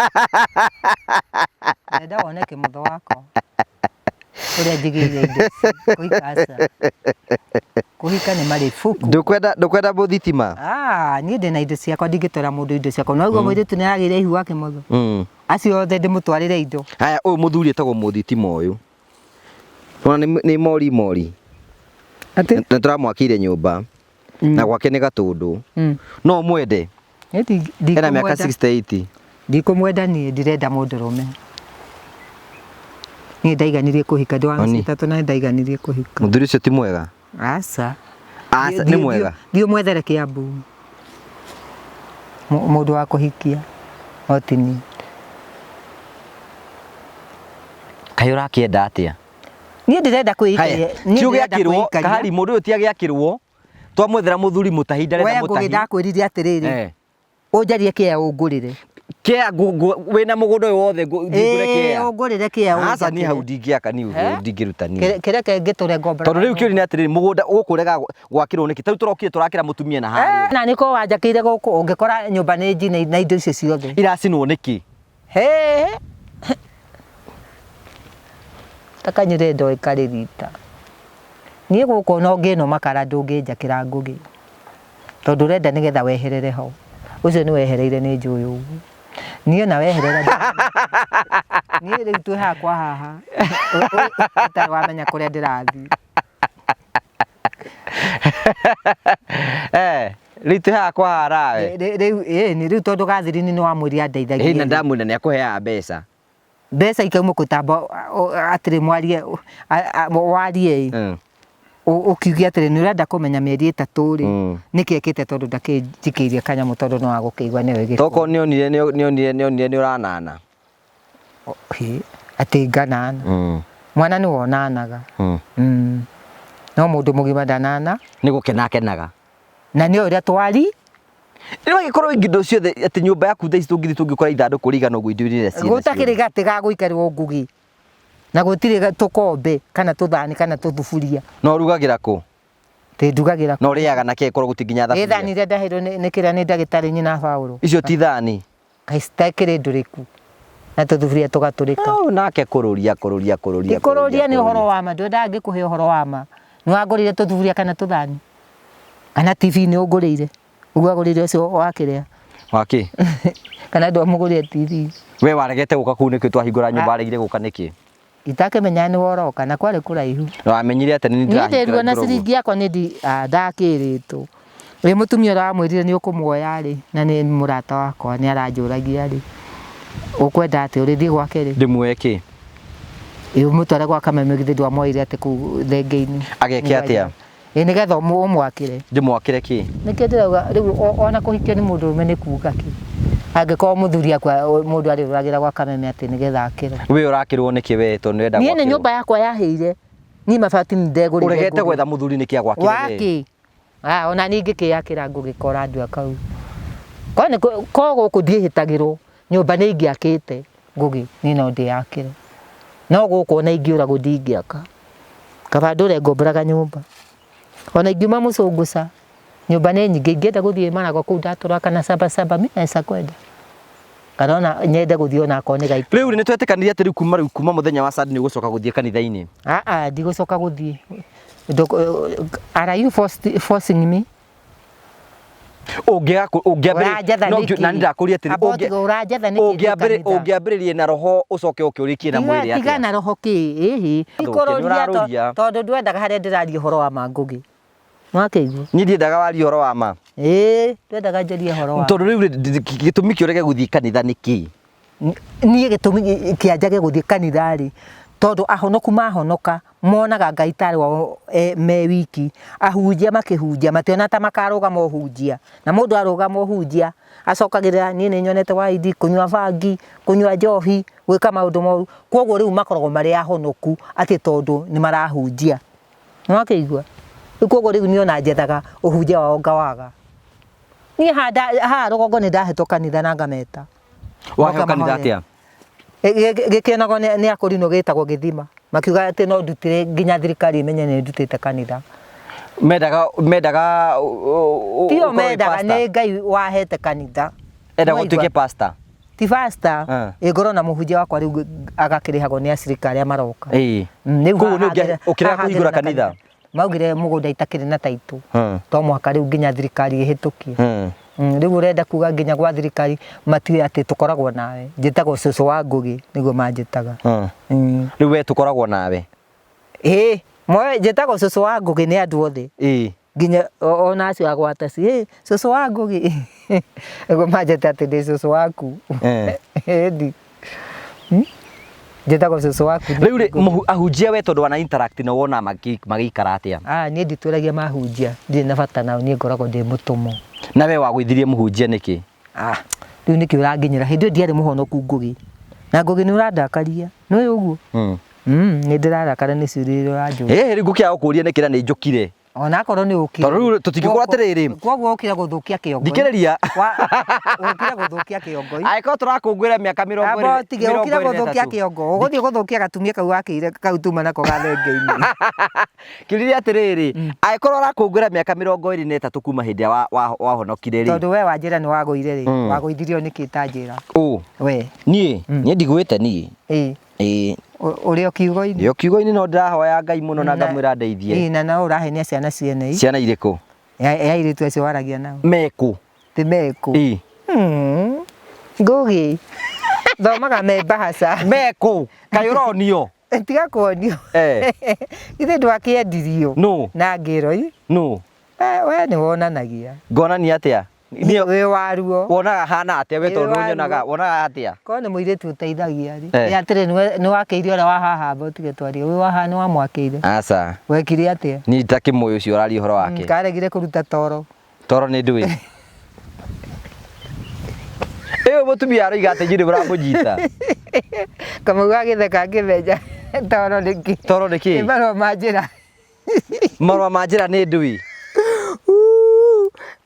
Ndĩrenda wone kĩmũtho wakwa. Ũrĩa njigĩire indo ici. Kũhika aca. Kũhika nĩ marĩbuku. Ndũkwenda ndũkwenda Mũthitima? Ah, niĩ ndĩna indo ciakwa ndingĩtwara mũndũ indo ciakwa. No ũguo mũirĩtu nĩ aragĩire ihu wa kĩmotho. Acio othe ndĩmũtwarĩre indo. Haya, ũyũ mũthuri etagwo Mũthitima ũyũ. Ona nĩ mori mori. Atĩ? Nĩ tũramwakĩire nyũmba. Na gwake nĩ Gatũndũ. No ũmwende? Niĩ Ena mĩaka ndikũmwenda. 68. Ndikũmwenda niĩ ndirenda mũndũrũme. Niĩ ndaiganirie kũhika ndĩ wa Oni. mĩciĩ ĩtatũ na nĩndaiganirie kũhika. Mũthuri ũcio ti mwega? Aca. Aca, nĩ mwega. Thiĩ ũmwethere Kĩambu. Mũndũ wa kũhikia no ti niĩ. Kaĩ ũrakĩenda atĩa? Niĩ ndĩrenda kwĩikaria. Haya, Niĩ ti ndĩrenda ũgĩakĩrwo, kwĩikaria. Kahari mũndũ ũyũ ti agĩakĩrwo, twamwethera mũthuri mũtahi ndarenda We Ngũgĩ mũtahi. ndakwĩrire atĩrĩrĩ, Eh. ũnjarie kĩea ũngũrĩre. Kĩa wĩna mũgũnda ũyũ wothe thiĩ ngũre Ĩĩ, kĩa. ũngũrĩre kĩa Aca niĩ hau ũnjakĩre. ndingĩaka niĩ Eh? ndingĩruta niĩ. Kĩreke ngĩtũre ngombora. Tondũ rĩu kĩũria nĩ atĩrĩrĩ mũgũnda ũgũkũrega gwakĩrwo nĩkĩ? Tarĩu tũrokire tũrakĩra mũtumia na harĩa. Na nĩko wanjakĩire gũkũ ũngĩkora nyũmba nĩ njine na indo icio ciothe. Iracinwo nĩkĩ? Hĩ. Takanyure ndoĩ karĩ rita. Niĩ gũkũ ona ũngĩno makara ndũngĩnjakĩra Ngũgĩ. Tondũ ũrenda nĩgetha weherere ho. Ũcio nĩ wehereire nĩ njũĩ ũguo. Niĩ ona weherera niĩ rĩu twĩ hakwa haha. Ũtarĩ wamenya kũrĩa ndĩrathiĩ. Eh, rĩu twĩ haha kwa harawe. Rĩu ĩni rĩu tondũ Gathirini nĩ wamwĩrire andeithagie. Ĩ na ndamwĩra nĩ akũheaga mbeca. Mbeca ikauma gũtamba atĩrĩ mwarie warie ĩ. Ũkiuge atĩrĩ nĩ ũrenda kũmenya mĩeri 3 rĩ, nĩkĩ ekĩte tondũ ndakĩnjikĩirie kanyamũ tondũ no agũkĩigua nĩwe gĩko. Tokorwo nĩonire nĩonire nĩonire nĩ ũranana. Atĩ nganana. Mwana nĩwe ũnanaga. No mũndũ mũgima ndanana. Nĩ gũkena akenaga. Na nĩ ũrĩa twari. Rĩu angĩkorwo indo ciothe atĩ nyũmba yaku thaa ici tũngĩthiĩ tũngĩkora ithandũkũ rĩigana ũguo indo iria ciĩ Gũtakĩrĩ gatĩ ga gũikarĩrwo Ngũgĩ. Na gũtirĩ tũkombe kana tũthani kana tũthuburia. Na ũrugagĩra kũ? Ĩ ndugagĩra kũ? Na ũrĩaga na kĩ korwo gũtirĩ nginya thaburia? Ĩ thani iria ndaheirwo nĩ kĩrĩa nĩ ndagĩtarĩ nyina Paũlũ. Icio ti thani? Kaĩ citakĩrĩ ndũrĩku na tũthuburia tũgatũrĩka. Hau nake kũrũria kũrũria kũrũria. Ti kũrũria nĩ ũhoro wa ma, ndwendaga ngĩkũhe ũhoro wa ma. Nĩ wangũrĩire tũthuburia kana tũthani? Kana TV nĩ ũngũrĩire? Ũguo agũrĩire ũcio wa kĩrĩa? Wa kĩ? Kana ndwamũgũrĩire TV? We waregete gũka kũu nĩkĩ twahingũra nyũmba waregire gũka nĩkĩ? Itakĩmenya nĩwe ũroka na kwarĩ kũraihu. Na wamenyire atĩa nĩ Niĩ ndĩruo na ciringi yakwa nĩ ndakĩrĩtwo. Wĩ mũtumia ũrĩa wamwĩrire nĩ ũkũmuoya rĩ, na nĩ mũrata wakwa nĩ aranjũragia rĩ, ũkwenda atĩa ũrĩthiĩ gwake rĩ? Ndĩmuoye kĩ? Ĩ ũmũtware gwa Kameme githĩ ndwamuoire atĩ kũu thenge-inĩ. Ageke atĩa? Ĩ nĩgetha ũmwakĩre. Ndĩmwakĩre kĩ? Nĩkĩo ndĩrauga rĩu ona kũhikio nĩ mũndũrũme nĩ kuga kĩ? Angĩkorwo mũthuri akua mũndũ arĩũragĩra gwa Kameme atĩ nĩgetha akĩrwo. We ũrakĩrwo nĩkĩ we tondũ nĩũrenda Niĩ nĩ gwakĩrwo? nyũmba yakwa yahĩire. Niĩ mabati nĩ ndegũrĩire. Ũregete gwetha mũthuri nĩkĩ agwakĩre we? Wakĩ? Ah, ona niĩ ingĩkĩyakĩra ngũgĩkora andũ a kau. Ko gũkũ ndiĩhĩtagĩrwo, nyũmba nĩ ingĩakĩte Ngũgĩ, niĩ no ndĩyakĩre. No gũkũ ona ingĩũragwo ndingĩaka. Kaba ndũre ngomboraga nyũmba. Ona ingiuma mũcũngũca, nyũmba nĩ nyingĩ, ingĩenda gũthiĩ Maragwa kũu ndatũraga kana Sabasaba, mi naweza kwenda. Kana ona nyende gũthiĩ ona akorwo nĩ gaita. Rĩu rĩ, nĩ twetĩkanire atĩ rĩu kuma rĩu kuma mũthenya wa Sunday nĩ ũgũcoka gũthiĩ kanitha-inĩ. Aa, ndigũcoka gũthiĩ. Are you forcing me? Ũngĩaga Ũranjatha no nĩkĩ? na ndakũria atĩrĩ Amba ũtige ũranjatha nĩkĩ ndĩ kanitha? ũngĩambĩrĩrie na roho ũcoke ũke ũrĩkie na mwĩrĩ atĩa? Tiga na roho kĩ ĩhĩ. Thũke, Ikũrũria nĩũrarũria. tondũ ndwendaga harĩa ndĩraria ũhoro wa ma Ngũgĩ. Nĩwakĩigua? Niĩ ndiendaga warie ũhoro wa ma. Ĩĩ, ndwendaga njarie ũhoro wa ma. Tondũ rĩu rĩ, gĩtũmi kĩa ũrege gũthiĩ kanitha nĩ kĩ? Niĩ gĩtũmi kĩa njage gũthiĩ kanitha rĩ, Tondũ ahonoku mahonoka monaga Ngai tarĩ wao me wiki. Ahunjia makĩhunjia mationa ta makarũgama ũhunjia. Na mũndũ arũgama ũhunjia acokagĩrĩra niĩ nĩ nyonete waindi, kũnyua bangi, kũnyua njohi, gwĩka maũndũ moru. Kwoguo rĩu makoragwo marĩ ahonoku atĩ tondũ nĩ marahunjia. Nĩ wakĩigua? Rĩu kwoguo rĩu niĩ ona njethaga ũhunjia wao ngawaga. Niĩ haha rũgongo nĩ ndahetwo kanitha na ngameta. Waheo kanitha atĩa? Gĩkĩonagwo nĩ akũrinũ gĩtagwo gĩthima. Makiuga atĩ no ndutire nginya thirikari ĩmenye nĩ ndutĩte kanitha. Mendaga mendaga Tio mendaga nĩ Ngai wahete kanitha. Endaga ũtuĩke pastor. Ti pastor, ĩ ngorwo na mũhunjia wakwa rĩu agakĩrĩhagwo nĩ acirika arĩa maroka. Ĩĩ. Rĩu Koguo haha nĩ ũkĩrega haha kũhingũra ndĩrĩ na kanitha? Maugire mũgũnda itakĩrĩ na taitũ. To mũhaka rĩu nginya thirikari ĩhĩtũkie. Rĩu ũrenda kuga nginya gwa thirikari matue atĩ tũkoragwo nawe. Njĩtagwo cũcũ wa Ngũgĩ nĩguo manjĩtaga. Rĩu we tũkoragwo nawe? Ĩĩ, moĩ njĩtagwo cũcũ wa Ngũgĩ nĩ andũ othe. Ĩĩ. Nginya ona acio a gwa taxi, hĩ cũcũ wa Ngũgĩ. Nĩguo manjĩte atĩ ndĩ cũcũ waku. Ĩni. Njĩtagwo cũcũ waku. Rĩu rĩ, ahunjia we tondũ wana interact nao wona magĩikara atĩa? Ah, niĩ nditũragia mahunjia, ndirĩ na bata nao, niĩ ngoragwo ndĩ mũtũmwo. Na we wagũithirie mũhunjia nĩkĩ? Ah, rĩu nĩkĩ ũranginyĩra? Hĩndĩ ĩyo ndiarĩ mũhonoku Ngũgĩ. Na Ngũgĩ nĩ ũrandakaria. Nĩũĩ ũguo? Nĩ ndĩrarakara nĩ ciũria iria ũranjũria. Ĩĩ rĩu ngũkĩaga gũkũria nĩkĩ na nĩ njũkire? Ona akorwo nĩ ũkire. Tondũ rĩu tũtingĩkorwo atĩrĩrĩ. Koguo ũkire gũthũkia kĩongo. Thikĩrĩria. Ũkire gũthũkia kĩongo. Angĩkorwo tũrakũngũĩra mĩaka mĩrongo Amba ĩrĩ ũtige mĩrongo ũkire ĩrĩ na gũthũkia ĩtatũ. kĩongo. Ũgũthiĩ gũthũkia gatumia kau wakĩire kau tuma nako ga thenge-inĩ. Kĩũria nĩ atĩrĩrĩ, angĩkorwo ũrakũngũĩra mĩaka 23 kuma hĩndĩ ĩrĩa wahonokire rĩ. Tondũ we wanjĩra nĩ wagũire rĩ, wagũithirio nĩkĩ ta njĩra? Ũ? We. Niĩ? Niĩ ndigũĩte niĩ. Ĩĩ. Ĩĩ. Ũrĩ o kiugo-inĩ? Ndĩ o kiugo-inĩ no ndĩrahoya Ngai mũno na ngamwĩra andeithie. Ĩĩ na no ũrahenia ciana ciene ii. Ciana irĩkũ? Ya airĩtu acio waragia nao. Mekũ? Ti mekũ. Ĩĩ. Ngũgĩ. Thomaga me mbahaca. Mekũ? Kaĩ ũronio? Tiga kuonio. Eh. Githĩ ndwakĩendirio? Nũ? Na ngĩro ii. Nũ? We nĩ wonanagia. Ngonania atĩa? Niĩ wĩ waruo. Wonaga hana atĩa we tondũ Wĩ waruo. nyonaga wonaga atĩa? Korwo nĩ mũirĩtu ũteithagia rĩ. Eh. Ĩ atĩrĩ nĩ wakĩire ũrĩa wa haha amba ũtige twarie. Wĩ wa haha nĩ wamwakĩire. Aca. Wekire atĩa? Niĩ itakĩmũĩ ũcio ũraria ũhoro wake. Karegire kũruta toro. Toro nĩ ndũĩ. Ĩyo mũtumia aroiga atĩ inyuĩ nĩ mũramũnyita. Kamau agĩtheka akĩmenja toro nĩkĩ. Toro nĩkĩ? Nĩ marũa ma njĩra. Marũa ma njĩra nĩ ndũĩ.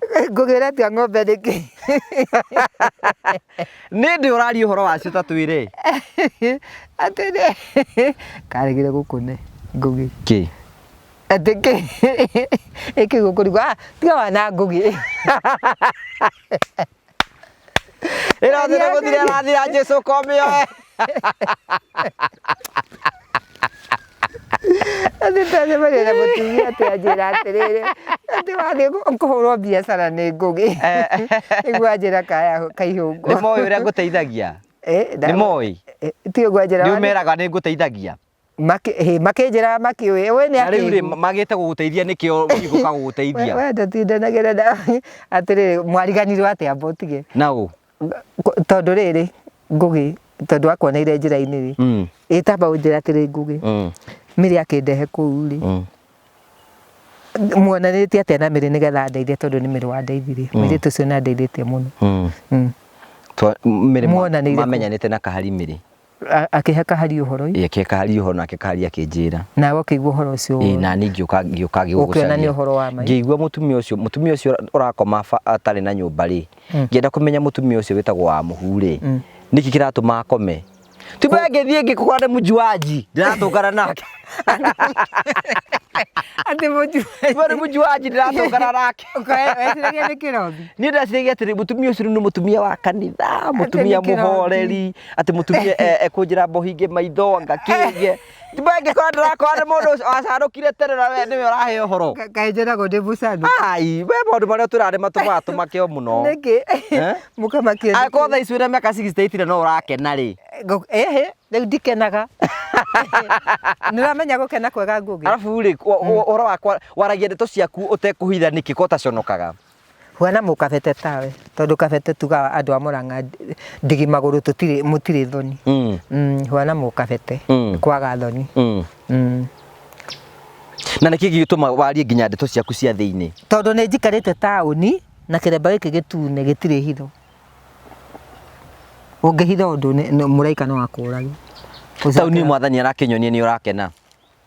Ngũgĩ ũretia ng'ombe nĩkĩ? Nĩ ndĩ ũraria ũhoro wacio ta twĩre. Atĩ nĩ karegire gũkũne Ngũgĩ. Kĩ? Atĩ kĩ? Ĩkĩ gũkũrigwo ah tiga wana Ngũgĩ. Ĩrathira gũthira ĩrathira Jesu komĩoe. Atĩ twacemania na mũtumia atĩ anjĩra atĩrĩrĩ atĩ wathiĩ kũhũrwo biacara nĩ Ngũgĩ. Nĩguo anjĩra kaya kaihũngũ. Nĩ moĩ ũrĩa ngũteithagia? Nĩ moĩ? Ti ũguo anjĩra. Nĩ ũmeraga nĩ ngũteithagia? Makĩnjĩra makĩũĩ we nĩ Na rĩu rĩ akĩgu. magĩte gũgũteithia nĩkĩo igũka gũgũteithia. We ndũtindanagĩra na atĩrĩrĩ mwariganirwo atĩa amba ũtige. Na ũ? Tondũ rĩrĩ Ngũgĩ tondũ akuoneire njĩra-inĩ rĩ ĩ tamba ũnjĩre atĩrĩ Ngũgĩ Mary akĩndehe kũu rĩ muonanĩtie atĩa na Mary nĩgetha andeithie tondũ nĩ Mary wandeithirie mũirĩtu ũcio nĩ andeithĩtie mũno. Mary Muonanĩire kũ? mamenyanĩte na Kahari Mary. Akĩhe Kahari ũhoro ĩ? Akĩhe Kahari ũhoro nake Kahari akĩnjĩra. Nawe ũkĩigua ũhoro ũcio Ĩ na niĩ ngĩũka ngĩũka Ũkĩona nĩ ngĩgũcaria. ũhoro wa ma. Ngĩigua mũtumia ũcio mũtumia ũcio ũrakoma atarĩ na nyũmba rĩ, ngĩenda kũmenya mũtumia ũcio wĩtagwo wa mũhu rĩ, nĩkĩ kĩratũma akome? Tumbe ngĩthiĩ ngĩkora nĩ mũjuaji ndĩratũngana nake. Atĩ mũjuaji. Tumbe nĩ mũjuaji ndĩratũngana nake. Weciragia nĩ kĩrothi? Niĩ ndeciragia atĩrĩ mũtumia ũcio nĩ mũtumia wa kanitha, mũtumia nĩ kĩrothi. mũhoreri, atĩ mũtumia ekũnjĩra mbohinge maitho anga kĩnge. Tumbe ngĩkora ndĩrakora nĩ mũndũ ũcio wacanũkire tene na we nĩwe ũrahe ũhoro. Kaĩ njĩragwo ndĩ mũcanu? Ai, we maũndũ marĩa ũtwĩraga nĩ matũmaga tũmake o mũno. Nĩkĩ? Eh? Mũkamakio nĩkĩ? Angĩkorwo thaa ici wĩna mĩaka 68 na no ũrakena rĩ. Ĩhĩ, rĩu ndikenaga. Nĩ ũramenya gũkena kwega Ngũgĩ? Arabu rĩ, ũhoro wakwa waragia ndeto ciaku ũtekũhitha nĩkĩ ko ũtaconokaga? Huana mũkabete tawe tondũ kabete tugaga andũ a Mũrang'a ndigi magũrũ tũtirĩ mũtirĩ thoni. Huana mũkabete kwaga thoni. Na nĩkĩ gĩgĩtũma warie nginya ndeto ciaku cia thĩinĩ? Tondũ nĩ njikarĩte taũni na kĩremba gĩkĩ gĩtune gĩtirĩ hitho. Ũngĩhitha ũndũ mũraika no akũrage. Taũni mwathani arakĩnyonia nĩ ũrakena.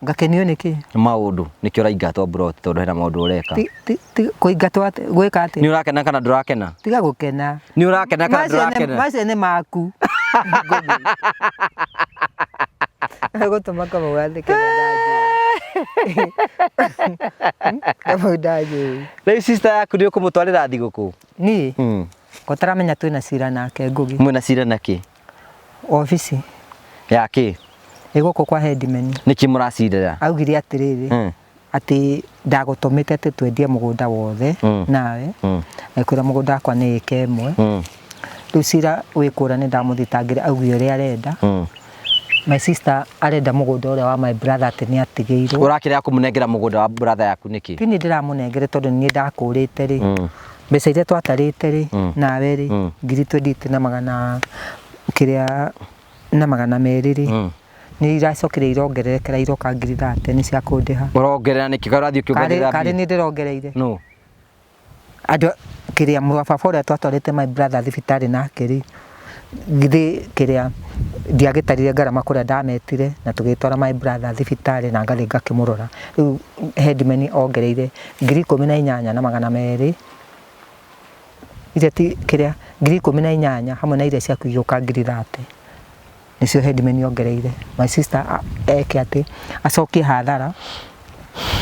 Ngakenio nĩ kĩ? Nĩ maũndũ nĩkĩo ũraingatwo mburoti tondũ hena maũndũ ũreka. Ti kũingatwo atĩ gwĩka atĩa? Nĩ ũrakena kana ndũrakena? Tiga gũkena. Nĩ ũrakena kana ndũrakena? Macio nĩ maku. Gũtũma Kamau atheke na ndanjũĩ. Kamau ndanjũĩ. Rĩu sister yaku nĩ ũkũmũtwarĩra thigũkũ? Niĩ? Ũtaramenya twĩna cira nake Ngũgĩ. Mwĩna cira na kĩ? Obici. Ya kĩ? Ĩ gũkũ kwa headman. Nĩkĩ mũracirĩra? Augire atĩrĩrĩ, atĩ ndagũtũmĩte atĩ twendie mũgũnda wothe nawe, agĩkwĩra mũgũnda wakwa nĩ ĩka ĩmwe. Rĩu cira wĩ kũrĩa nĩ ndamũthitangire auge ũrĩa arenda. My sister arenda mũgũnda ũrĩa wa my brother atĩ nĩ atigĩirwo. Ũrakĩrega kũmũnengera mũgũnda wa brother yaku nĩkĩ? Ti niĩ ndĩramũnengere tondũ nĩ niĩ ndakũrĩte rĩ. Mbeca iria twatarĩte rĩ, nawe rĩ, ngiri twendete na magana kĩrĩa na 200 rĩ, nĩ iracokire irongererekera iroka ngiri thate nĩ cia kũndĩha. Ũrongerera nĩkĩ? Kaĩ ũrathiĩ ũkĩongerera mbia? Karĩ niĩ ndĩrongereire. Nũ? Andũ kĩrĩa mũrũ wa baba ũrĩa twatwarĩte my brother thibitarĩ nake rĩ, githĩ kĩrĩa ndiagĩtarire ngarama kũrĩa ndametire na tũgĩtwara my brother thibitarĩ na ngathiĩ ngakĩmũrora. Rĩu headman ongereire 18,200 iria ti kĩrĩa 18,000 hamwe na iria ciaku igĩũka ngiri thate nĩcio headman ongereire. My sister eke atĩ acokie hathara,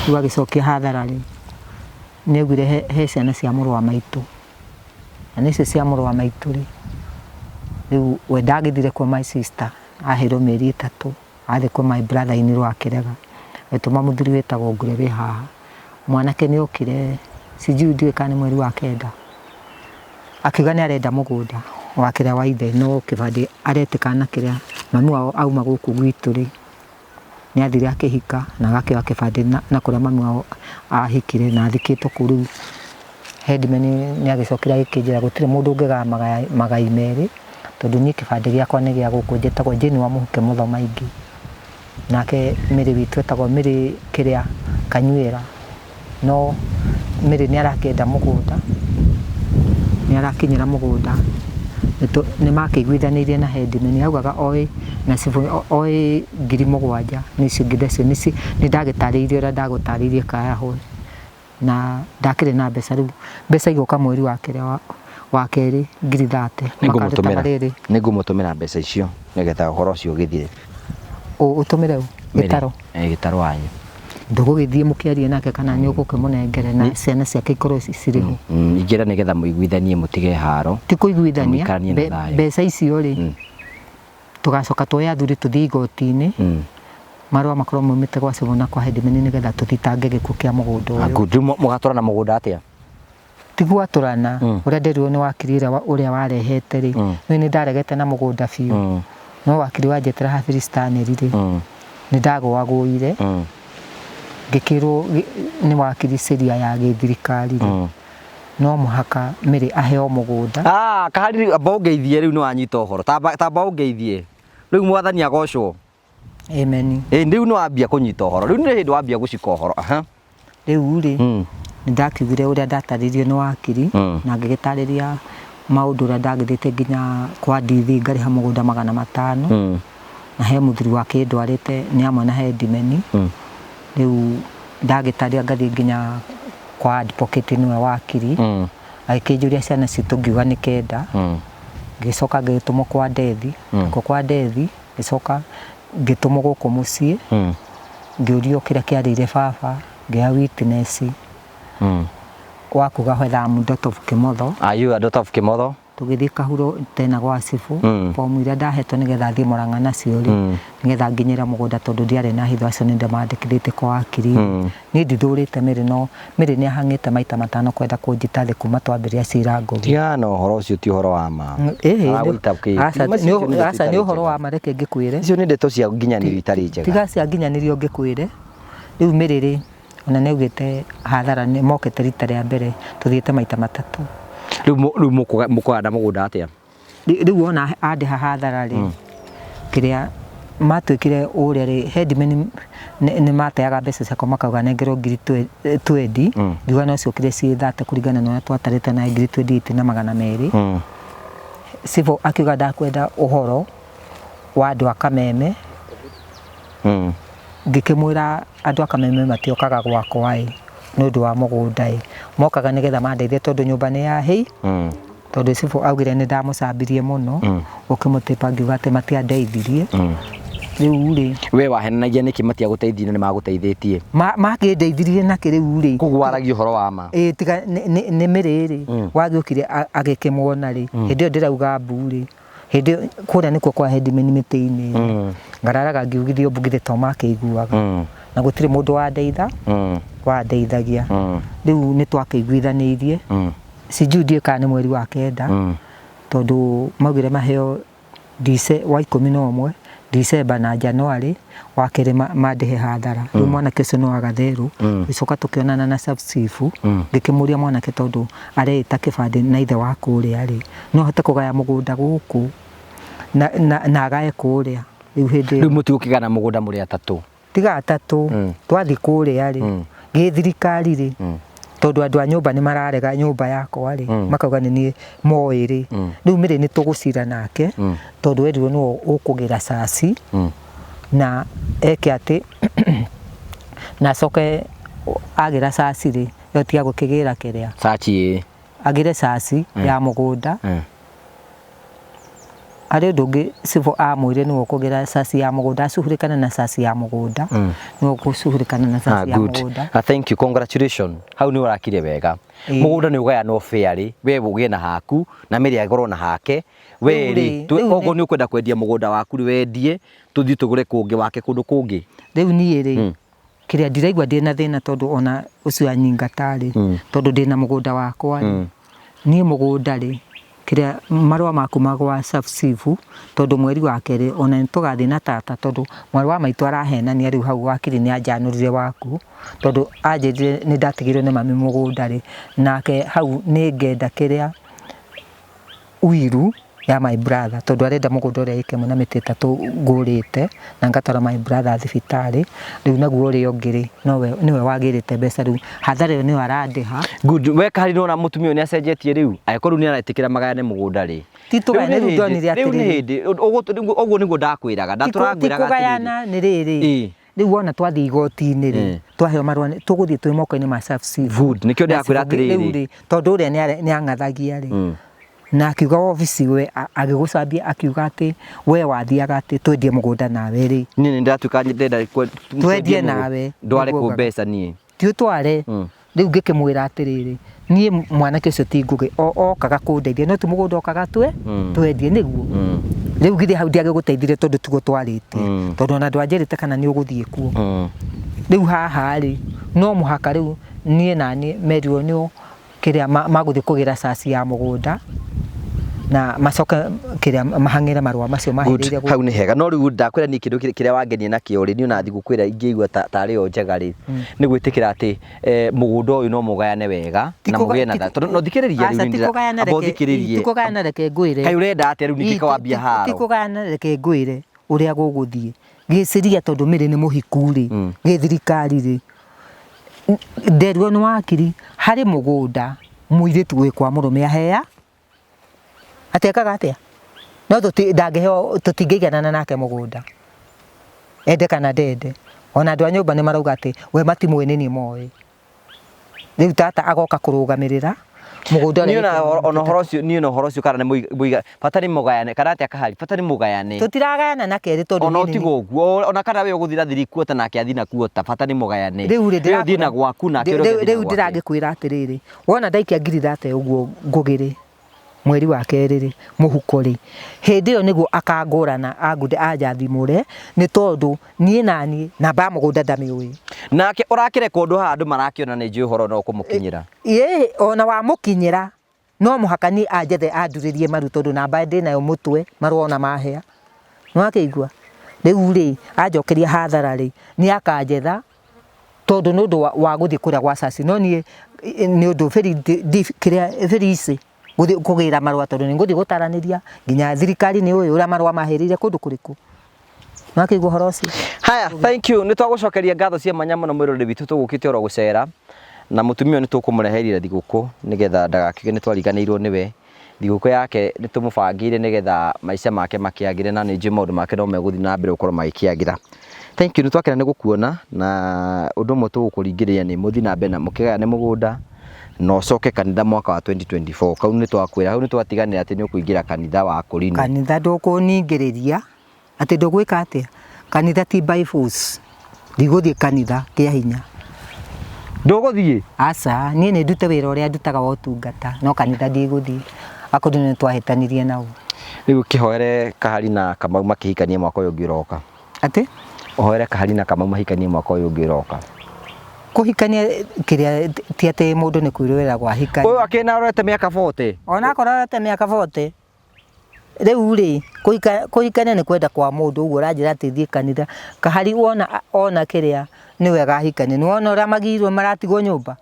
rĩu agĩcokia hathara rĩ, nĩ augire he ciana cia mũrũ wa maitũ, na nĩ icio cia mũrũ wa maitũ rĩ, rĩu we ndagĩthire kwa my sister aheirwo mĩeri 3 athiĩ kwa my brother in law akĩrega, agĩtũma mũthuri wĩtagwo Ngure wĩ haha, mwanake nĩ okire sijui ndiũĩ kana nĩ mweri wa 9 akiuga nĩ arenda mũgũnda wa kĩrĩa wa ithe no kĩbandĩ aretĩkana na kĩrĩa mami wao auma gũkũ gwitũ rĩ, nĩ athire akĩhika na agakĩoya kĩbandĩ na kũrĩa mami wao ahikire na athikĩtwo kũu rĩu headman nĩ agĩcokire agĩkĩnjĩra gũtirĩ mũndũ ũngĩgaya magai merĩ tondũ niĩ kĩbandĩ gĩakwa nĩ gĩa gũkũ njĩtagwo Jane wa Mũhuke Mũthomaingĩ nake Mary witũ etagwo Mary kĩrĩa Kanyuĩra no Mary nĩ arakĩenda mũgũnda nĩ arakinyĩra mũgũnda nĩ makĩiguithanĩirie na headman augaga oĩ na cibũ oĩ 7,000 nĩ icio ngiri icio nĩ ndagĩtarĩirie ũrĩa ndagũtarĩirie kayahwe na ndakĩrĩ na mbeca rĩu mbeca igoka mweri wa kerĩ wa kerĩ ngiri thate makarĩta nĩngũmũtũmĩra mbeca icio nĩgetha ũhoro ũcio ũgĩthire. Ũtũmĩre ũ? Gĩtarũ? Gĩtarũ wanyu. Ndũgũgĩthiĩ mũkĩarie nake kana nĩ ũgũkĩmũnengere na ciana ciake ikorwo cirĩ ho. Ingĩenda nĩgetha mũiguithanie mũtige haro. Ti kũiguithania, mbeca icio rĩ tũgacoka tuoye athuri tũthiĩ igoti-inĩ marũa makorwo maumĩte gwa cibũ na kwa headman nĩgetha tũthitange gĩkuũ kĩa mũgũnda ũyũ. Good. Rĩu mũgatwarana mũgũnda atĩa? Ti gwatũrana, ũrĩa nderirwo nĩ wakiri ũrĩa warehete rĩ, niĩ nĩ ndaregete na mũgũnda biũ, no wakiri wanjetera Humphrey Stanley rĩ, nĩ ndagũagũire, ngĩkĩrwo nĩ wakiri sheria ya gĩthirikari rĩ, no mũhaka Mary aheo mũgũnda. Kahari amba ũngeithie rĩu nĩ wanyita ũhoro, tamba ũngeithie rĩu mwathani agocwo. Amen. Rĩu nĩ wambia kũnyita ũhoro, rĩu nĩ hĩndĩ wambia gũcika ũhoro. Rĩu rĩ, nĩ ndakiugire ũrĩa ndatarĩirio nĩ wakiri na ngĩgĩtarĩria maũndũ ũrĩa ndagĩthiĩte nginya kwa ndithi ngarĩha mũgũnda 500 na he mũthuri wakĩndwarĩte nĩ amwe na headman. Rĩu ndagĩtarĩria ngathiĩ nginya kwa advocate nĩwe wakiri agĩkĩnjũria ciana citũ ngiuga nĩ 9 ngĩcoka ngĩgĩtũmwo kwa Ndethi nakuo kwa Ndethi ngĩcoka ngĩtũmwo gũkũ mũciĩ ngĩũrio kĩrĩa kĩarĩire baba ngĩoya witness wa kuga whether I'm daughter of Kimotho. Are you a daughter of Kimotho? Tũgĩthiĩ Kahuro tena gwa cibũ fomu iria ndahetwo nĩgetha thiĩ Mũrang'a nacio rĩ nĩgetha nginyĩre mũgũnda tondũ ndiarĩ na hitho acio nĩ ndĩmandĩkithĩtie kwa wakiri. Niĩ ndithũrĩte Mary no Mary nĩ ahang'ĩte maita 5 kwenda kũnjita thĩ kuma twambĩrĩria cira Ngũgĩ. Tigana na ũhoro ũcio ti ũhoro wa ma. Aragũita kĩ? Aca nĩ ũhoro wa ma reke ngĩkwĩre. Icio nĩ ndeto cia nginyanĩrio itarĩ njega. Tiga cia nginyanĩrio ngĩkwĩre. Rĩu Mary rĩ Ona nĩ augĩte hathara nĩ mokĩte rita rĩa mbere tũthiĩte maita matatũ. Rĩu rĩu mũkũgayana mũgũnda atĩa? Rĩu wona andĩha hathara rĩ, kĩrĩa matuĩkire ũrĩa rĩ, headman nĩ mateaga mbeca ciakwa makauga nengerwo ngiri twendi, ngiuga no ciokire ciĩ thate kũringana na ũrĩa twatarĩte na ngiri twendi eight na magana merĩ. Cibũ akiuga ndakwenda ũhoro wa andũ a Kameme, ngĩkĩmwĩra andũ a Kameme matiokaga gwakwa ĩ, nĩ ũndũ wa mũgũnda ĩ, mokaga nĩgetha mandeithie tondũ nyũmba nĩ yahĩire. Tondũ cibũ augire nĩ ndamũcambirie mũno ũkĩmũtĩpa ngiuga atĩ matiandeithirie. Rĩu rĩ, We wahenanagia nĩkĩ matiagũteithirie na nĩmagũteithĩtie? Makĩndeithirie nakĩ rĩu rĩ? Koguo waragia ũhoro wa ma. Ĩĩ tiga nĩ mĩrĩ rĩ, wagĩũkire agĩkĩmuona rĩ, hĩndĩ ĩyo ndĩrauga mbu rĩ, hĩndĩ ĩyo kũrĩa nĩkuo kwa headman mĩtĩ-inĩ rĩ, ngararaga ngiugithio mbu githĩ to makĩiguaga. Na gũtirĩ mũndũ wandeitha, wandeithagia. Rĩu nĩ twakĩiguithanĩirie. Sijui ndiũĩ kana nĩ mweri wa kenda tondũ maugire maheo wa 11 December na January wa kerĩ mandĩhe hathara. Rĩu mwanake ũcio nĩ wa Gatherũ. Tũgĩcoka tũkĩonana na sub chief ngĩkĩmũria mwanake tondũ areĩta kĩbandĩ na ithe wa kũrĩa rĩ, no ahote kũgaya mũgũnda gũkũ na agae kũrĩa. Rĩu hĩndĩ ĩyo Rĩu mũtigũkĩgayana mũgũnda mũrĩ atatũ? Tiga atatũ, twathiĩ kũrĩa rĩ, gĩthirikari rĩ, tondũ andũ a nyũmba nĩ mararega nyũmba yakwa rĩ, makauga nĩ niĩ moĩ rĩ, rĩu Mary nĩ tũgũcira nake, tondũ erirwo nĩwe ũkũgĩra caci, na eke atĩ, na acoke agĩra caci rĩ, ĩyo tiga gũkĩgĩra kĩrĩa. Caci ĩĩ. Agĩre caci ya mũgũnda. Harĩ ũndũ ũngĩ cibũ amwĩrire nĩwe ũkũgĩra caci ya mũgũnda acuhurĩkane na caci ya mũgũnda. Nĩwe ũgũcuhurĩkana na caci ya Good. mũgũnda. Thank you, congratulations. Hau nĩ ũrakire wega. Mũgũnda nĩ ũgayanwo fairly, we ũgĩe na haku na Mary agorwo na hake. We Rĩu rĩ, rĩ, rĩu okorwo nĩ ũkwenda kwendia mũgũnda waku rĩ, wendie, tũthiĩ tũgũre kũngĩ wake kũndũ kũngĩ. Rĩu niĩ rĩ, kĩrĩa ndiraigua ndĩna thĩna tondũ ona ũcio anyingata rĩ, tondũ ndĩna mũgũnda wakwa rĩ, niĩ mũgũnda rĩ, kĩrĩa marũa maku ma gwa sub chief, tondũ mweri wa kerĩ ona nĩ tũgathiĩ na tata tondũ mwarĩ wa maitũ arahenania rĩu hau wakiri nĩ anjanũrire waku, tondũ anjĩrire nĩ ndatigĩirwo nĩ mami mũgũnda rĩ, nake hau nĩ ngenda kĩrĩa will ya my brother tondũ arenda mũgũnda ũrĩa ĩka ĩmwe na mĩtĩ ĩtatũ ngũrĩte na ngatwara my brother thibitarĩ, rĩu naguo ũrĩa ũngĩ rĩ, nowe nĩwe wagĩrĩte mbeca rĩu hathara ĩyo nĩyo arandĩha. Good. We kahari nĩwona mũtumia ũyũ nĩacenjetie rĩu? Angĩkorwo rĩu nĩaretĩkĩra magayane mũgũnda rĩ. Ti tũgayane, Rĩu nĩ rĩu ndonire hĩndĩ, rĩu nĩ atĩrĩrĩ. hĩndĩ, ũguo nĩguo ndakwĩraga, Ti ndatũrangwĩraga atĩrĩrĩ. kũgayana nĩ rĩrĩ, rĩu wona twathiĩ igoti-inĩ rĩ, twaheo marũa tũgũthiĩ twĩ moko-inĩ ma sub chief. Good. Nĩkĩo Na ndĩrakwĩra chief rĩu atĩrĩrĩ. rĩ, tondũ ũrĩa nĩang'athagia rĩ, na akiuga obici we agĩgũcambia akiuga atĩ we wathiaga atĩ twendie mũgũnda nawe rĩ. Niĩ nĩndĩratuĩka ndĩrenda Twendie nawe, ndware nĩguo kũ ugaga. mbeca niĩ. Ti ũtware. Rĩu ngĩkĩmwĩra atĩrĩrĩ, niĩ mwanake ũcio ti Ngũgĩ, okaga kũndeithia, no ti mũgũnda okaga twendie nĩguo. Rĩu githĩ hau ndiagĩgũteithirie tondũ tiguo twarĩtie, tondũ ona ndwanjĩrĩte kana nĩ ũgũthiĩ kuo. Rĩu haha rĩ, no mũhaka rĩu niĩ na niĩ merirwo nĩo kĩrĩa magũthiĩ kũgĩra caci ya mũgũnda na macoke kĩrĩa mahang'ĩre marũa macio Good. mahereire gũkũ. Hau nĩ hega no rĩu ndakwĩra niĩ kĩndũ kĩrĩa wangenia nakĩo rĩ niĩ ona thigũkwĩra ingĩigua tarĩ yo njega rĩ nĩ gwĩtĩkĩra atĩ mũgũnda ũyũ no mũgayane wega na mũgĩe na thayũ tondũ no thikĩrĩria rĩu Aca, nĩ ti ndĩra- kũgayana amba ũthikĩrĩrie. ti kũgayana reke ngwĩre. Kaĩ ũrenda atĩa rĩu ningĩ kawambia Ti haro kũgayana reke ngwĩre ũrĩa gũgũthiĩ. Gĩciria tondũ Mary nĩ mũhiku rĩ, gĩthirikari rĩ, nderirwo nĩ wakiri harĩ mũgũnda mũirĩtu wĩ kwa mũrũme ahea atekaga atĩa no ndangĩheo tũtingĩiganana nake mũgũnda ende kana ndende ona andũ a nyũmba nĩ marauga atĩ we matimũĩ nĩ niĩ moĩ rĩu tata agoka kũrũgamĩrĩra mũgũnda ũrĩa Niĩ ona wĩkĩrĩirwo ona ũhoro ũcio niĩ ona ũhoro ũcio kana nĩ mũiga bata nĩ mũgayane kana atĩa kahari bata nĩ mũgayane tũtiragayana na kerĩ tondũ ona niĩ nĩ- ũtigo ũguo ona kana we ũgũthiĩ na thiri kuota nake athiĩ na kuota bata nĩ mũgayane rĩu rĩ We ũthiĩ na gwaku nake ũrĩa ũngĩ athiĩ na rĩu gwake. ndĩragĩkwĩra atĩrĩrĩ wona ndaikia ngiri thate ũguo ngũgĩrĩ mweri wa kerĩ rĩ mũhuko rĩ hĩndĩ ĩyo nĩguo akangũrana angunde anjathimũre nĩ tondũ niĩ na niĩ namba ya mũgũnda ndamĩũĩ nake ũrakĩreka ũndũ haha andũ marakĩona nĩ njũĩ ũhoro no ũkũmũkinyĩra ĩĩ ona wamũkinyĩra no mũhaka niĩ anjethe andurĩrie maru tondũ namba ndĩnayo mũtwe marũa ona mahĩa nĩwakĩigua rĩu rĩ anjokeria hathara rĩ nĩ akanjetha Tondũ nĩ ũndũ wa gũthiĩ kũrĩa gwa caci, no niĩ nĩ ũndũ very kĩrĩa very easy gũthiĩ kũgĩra marũa tondũ nĩ ngũthiĩ gũtaranĩria nginya thirikari nĩ ũĩ ũrĩa marũa mahĩrĩire kũndũ kũrĩkũ. Nĩwakĩigua ũhoro ũcio? Haya, thank you. Nĩ twagũcokeria ngatho cia mwanya mũno mwĩroreri witũ tũgũkĩte oro gũcera na mũtumia ũyũ nĩ tũkũmũreherire thigũkũ nĩgetha ndagakiuge nĩ twariganĩirwo nĩwe. Thigũkũ yake nĩ tũmũbangĩire nĩgetha maica make makĩagĩre na nĩ njũĩ maũndũ make no megũthiĩ na mbere gũkorwo magĩkĩagĩra. Thank you, nĩ twakena nĩ gũkuona na ũndũ ũmwe tũgũkũringĩrĩria nĩ mũthiĩ na mbere na mũkĩgayane mũgũnda na ũcoke kanitha mwaka wa 2024. Kau nĩ twakwĩra, hau nĩ twatiganĩra atĩ nĩ ũkũingĩra kanitha wa Kũrinũ. Kanitha ndũkũningĩrĩria Atĩ ndũgwĩka atĩa? Kanitha ti by force. Ndigũthiĩ kanitha kĩa hinya. Ndũgũthiĩ? Aca, niĩ nĩ ndute wĩra ũrĩa ndutaga wa ũtungata, no kanitha ndigũthiĩ. Akorwo nĩ twahĩtanirie nao. Rĩu kĩhoere Kahari na Kamau makĩhikanie mwaka ũyũ ũngĩ ũroka. Atĩ? Ũhoere Kahari na Kamau mahikanie mwaka ũyũ ũngĩ ũroka. Kũhikania kĩrĩa ti atĩ mũndũ nĩ kwĩrorera gwahikania. Ũyũ akĩna arorete mĩaka 40. Ona akorwo arorete mĩaka 40. Rĩu rĩ, kũhikania nĩ kwenda kwa mũndũ ũguo ũranjĩra atĩ thiĩ kanitha, kahari wona ona kĩrĩa nĩwe agahikania, nĩ wona ũrĩa magirwo maratigwo nyũmba,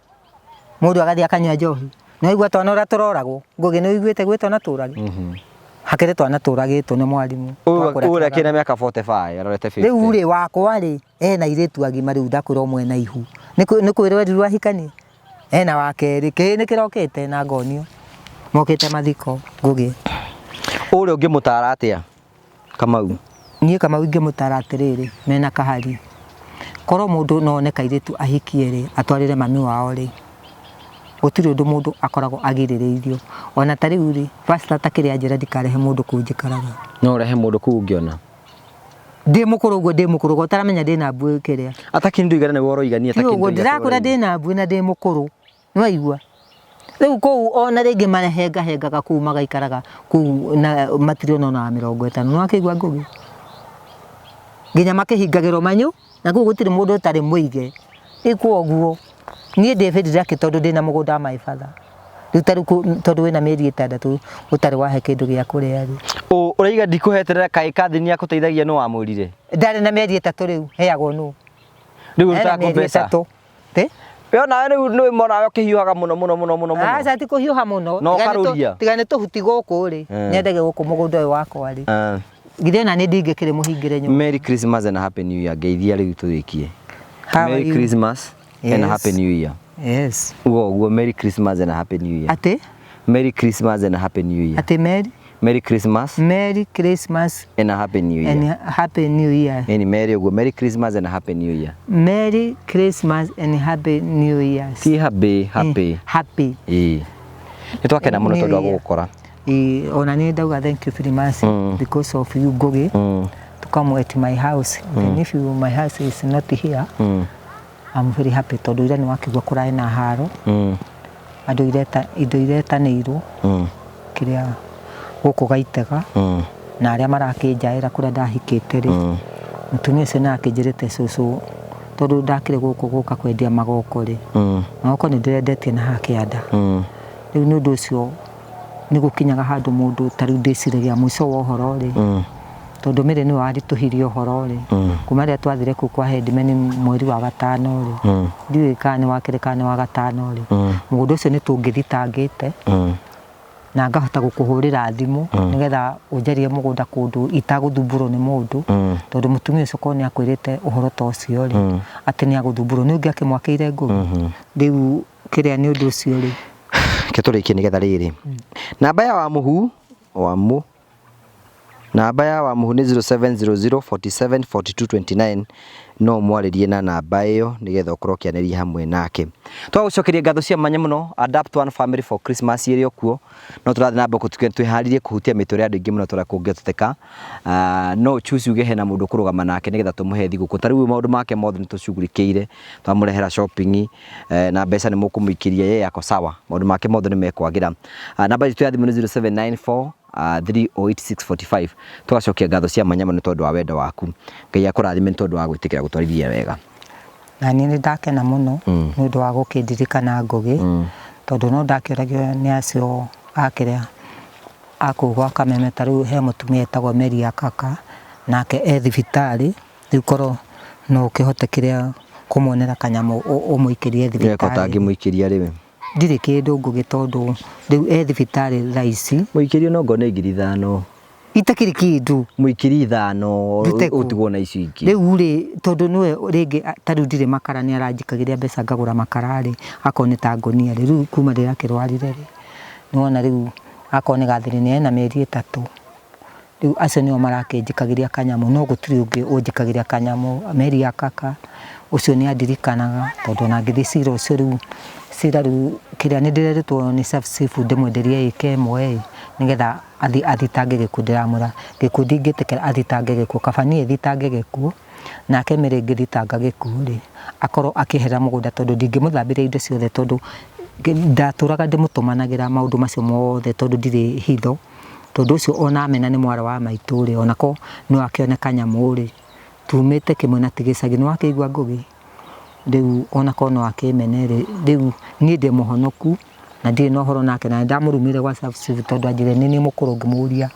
mũndũ agathiĩ akanyua njohi, nĩ waigua twana ũrĩa tũroragwo, Ngũgĩ nĩ ũiguĩte gwĩ twana tũrage? Hakĩrĩ twana tũragĩtwo nĩ mwarimũ. Ũyũ ũrĩa akĩna mĩaka 45 arorete 50. Rĩu rĩ, wakwa rĩ, ena airĩtu agima rĩu ndakwĩra ũmwe ena ihu, nĩ kwĩrwo erirwo ahikanie? Ena wa kerĩ, kĩĩ nĩ kĩrokĩte na ngonio. Mokĩte mathiko, Ngũgĩ. Ũrĩa ũngĩmũtara atĩa Kamau? Niĩ Kamau ingĩmũtara atĩrĩrĩ, mena kahari. Korwo mũndũ no one kairĩtu ahikie rĩ, atwarĩre mami wao rĩ, gũtirĩ ũndũ mũndũ akoragwo agirĩrĩirio. Ona ta rĩu rĩ, pastor ta kĩrĩa anjĩra ndikarehe mũndũ kũu njikaraga. No ũrehe mũndũ kũu ũngĩona? Ndĩ mũkũrũ ũguo ndĩ mũkũrũ, ũguo ũtaramenya ndĩna mbuĩ kĩrĩa. Atakini ndũigana nĩwe ũroigania Ti ũguo ndĩrakwĩra ndĩna mbuĩ na ndĩ mũkũrũ. Nĩwaigua? Rĩu kũu ona rĩngĩ mahengahengaga kũu magaikaraga kũu na matirĩ ona wa 50. Nĩwakĩigua Ngũgĩ? Nginya makĩhingagĩrwo manyu na kũu gũtirĩ mũndũ ũtarĩ mũige. Rĩu kwoguo niĩ ndĩ very lucky tondũ ndĩna mũgũnda wa my father. Rĩu ta rĩu tondũ wĩna mĩeri 6 ũtarĩ wahe kĩndũ gĩa kũrĩa rĩ. Ũraiga ndikũheterera kaĩ Kathini akũteithagia nũ wamwĩrire? Ndarĩ na mĩeri 3 rĩu heagwo nũ? Rĩu ũrutaga kũ mbeca? 3. Ĩ? We onawe rĩu nĩ monawe ũkĩhiũhaga mũno mũno mũno mũno mũno. Aca ti kũhiũha mũno. Na ũkarũria. Tiga nĩ tũhuti gũkũ rĩ, nyendage gũkũ mũgũnda ũyũ wakwa rĩ. Githĩ ona niĩ ndingĩkĩrĩ mũhingĩre nyũmba. Merry Christmas and a Happy New Year. Ngeithia rĩu tũrĩkie. Merry Christmas and a Happy New Year. Yes. Uga ũguo Merry Christmas and a Happy New Year. Atĩ? Merry Christmas and a Happy New Year. Atĩ Merry? Merry Christmas. Merry Christmas and a Happy New Year. And a Happy New Year. Ĩni Merry ũguo Merry Christmas and a Happy New Year. Merry Christmas and Happy New Year. Ti happy, happy. Happy. Ĩĩ. Nĩ twakena mũno tondũ wa gũgũkora. Ĩĩ, ona niĩ ndauga thank you very much because of you Ngũgĩ to come at my house. Even if you, my house is not here, I'm very happy tondũ ira nĩ wakĩigua kũrarĩ na haro. Andũ ireta, indo iretanĩirwo kĩrĩa gũkũ Gaitega na arĩa marakĩnjaĩra kũrĩa ndahikĩte rĩ, mũtumia ũcio nĩ akĩnjĩrĩte cũcũ tondũ ndakĩrĩ gũkũ gũka kwendia magoko rĩ, magoko nĩ ndĩrendetie na haha kĩanda. Rĩu nĩ ũndũ ũcio nĩ gũkinyaga handũ mũndũ ta rĩu ndĩciragia mũico wa ũhoro rĩ, tondũ Mary nĩwe waritũhirie ũhoro rĩ, kuma rĩrĩa twathire kũu kwa headman mweri wa gatano rĩ, ndiũĩ kana nĩ wa kerĩ kana nĩ wa gatano rĩ, mũgũnda ũcio nĩ tũngĩthitangĩte na ngahota gũkũhũrĩra thimũ nĩgetha ũnjarie mũgũnda kũndũ itagũthumbũrwo nĩ mũndũ, tondũ mũtumia ũcio korwo nĩ akwĩrĩte ũhoro ta ũcio rĩ, atĩ nĩ agũthumbũrwo nĩ ũngĩakĩmwakĩire ngũgĩ. Rĩu kĩrĩa nĩ ũndũ ũcio rĩ. Reke tũrĩkie nĩgetha rĩrĩ, namba ya Wamũhu, Wamũ, namba ya Wamũhu nĩ 0700 47 42 29 no ũmwarĩrie na namba ĩyo nĩgetha ũkorwo ũkĩanĩria hamwe nake. Twagũcokeria ngatho cia mwanya mũno Adapt One Family for Christmas ĩrĩ o kuo, no tũrathiĩ na mbere twĩharĩrie kũhutia mĩtũrĩre ya andũ aingĩ mũno tũrĩa kũngĩhoteteka. No choose uge hena mũndũ ũkũrũgama nake nĩgetha tũmũhe thigũkũ. Ta rĩu maũndũ make mothe nĩ tũcugurikĩire, twamũrehera shopping na mbeca nĩ mũkũmũikĩria yeye ako sawa, maũndũ make mothe nĩ mekwagĩra. Namba itũ ya thimũ nĩ 0794 308645. Tũgacokia ngatho cia mwanya mũno nĩ tondũ wa wendo waku. Ngai akũrathime nĩ tondũ wa gwĩtĩkĩra gũtwarithia wega. Na niĩ nĩ ndakena mũno nĩ ũndũ wa gũkĩndirikana Ngũgĩ, tondũ no ndakĩũragio nĩ acio a kĩrĩa a kũu gwa Kameme, ta rĩu he mũtumia wĩtagwo Mary Akaka, nake e thibitarĩ, rĩu korwo no ũkĩhote kĩrĩa Kũmuonera kanyamũ ũmũikĩrie Eko thibitarĩ. tangĩmũikĩria rĩu. Ndirĩ kĩndũ Ngũgĩ tondũ rĩu e thibitarĩ thaa ici. Mũikĩrio no ngone 5,000. Itakĩrĩ kĩndũ. Mũikĩrie 5 Ndute kũ? ũtigwo na icio ingĩ. Rĩu rĩ, tondũ nĩwe rĩngĩ ta rĩu ndirĩ makara nĩ aranjikagĩria mbeca ngagũra makara rĩ, akorwo nĩ ta ngũnia rĩ, rĩu kuma rĩrĩa akĩrwarire rĩ, nĩ wona rĩu akorwo nĩ gathĩrĩ ena mĩeri 3. Rĩu acio nĩo marakĩnjĩkagĩria kanyamũ no gũtirĩ ũngĩ ũnjĩkagĩria kanyamũ. Mary ya kaka ũcio nĩ andirikanaga tondũ ona ngĩthiĩ cira ũcio rĩu, cira rĩu kĩrĩa nĩ ndĩrerĩtwo nĩ sub chief ndĩmwenderie ĩka ĩmwe ĩ, nĩgetha athiĩ athitange gĩkuũ ndĩramwĩra gĩkuũ ndingĩtĩkĩra athitange gĩkuũ kaba niĩ thitange gĩkuũ. Nake Mary ngĩthitanga gĩkuũ-rĩ, akorwo akĩeherera mũgũnda tondũ ndingĩmũthambĩria indo ciothe tondũ ndatũraga ndĩmũtũmanagĩra maũndũ macio mothe tondũ ndirĩ hitho. Tondũ ũcio ona amena nĩ mwarĩ wa maitũ-rĩ, onako no akĩone kanyamũ-rĩ, tumĩte kĩmwe na ti gĩcagi, nĩwakĩigua Ngũgĩ? Rĩu onako no akĩmene-rĩ, rĩu niĩ ndĩ mũhonoku na ndirĩ na ũhoro nake na nĩndamũrumire gwa sub chief tondũ anjĩrire nĩniĩ mũkũrũ ngĩmũria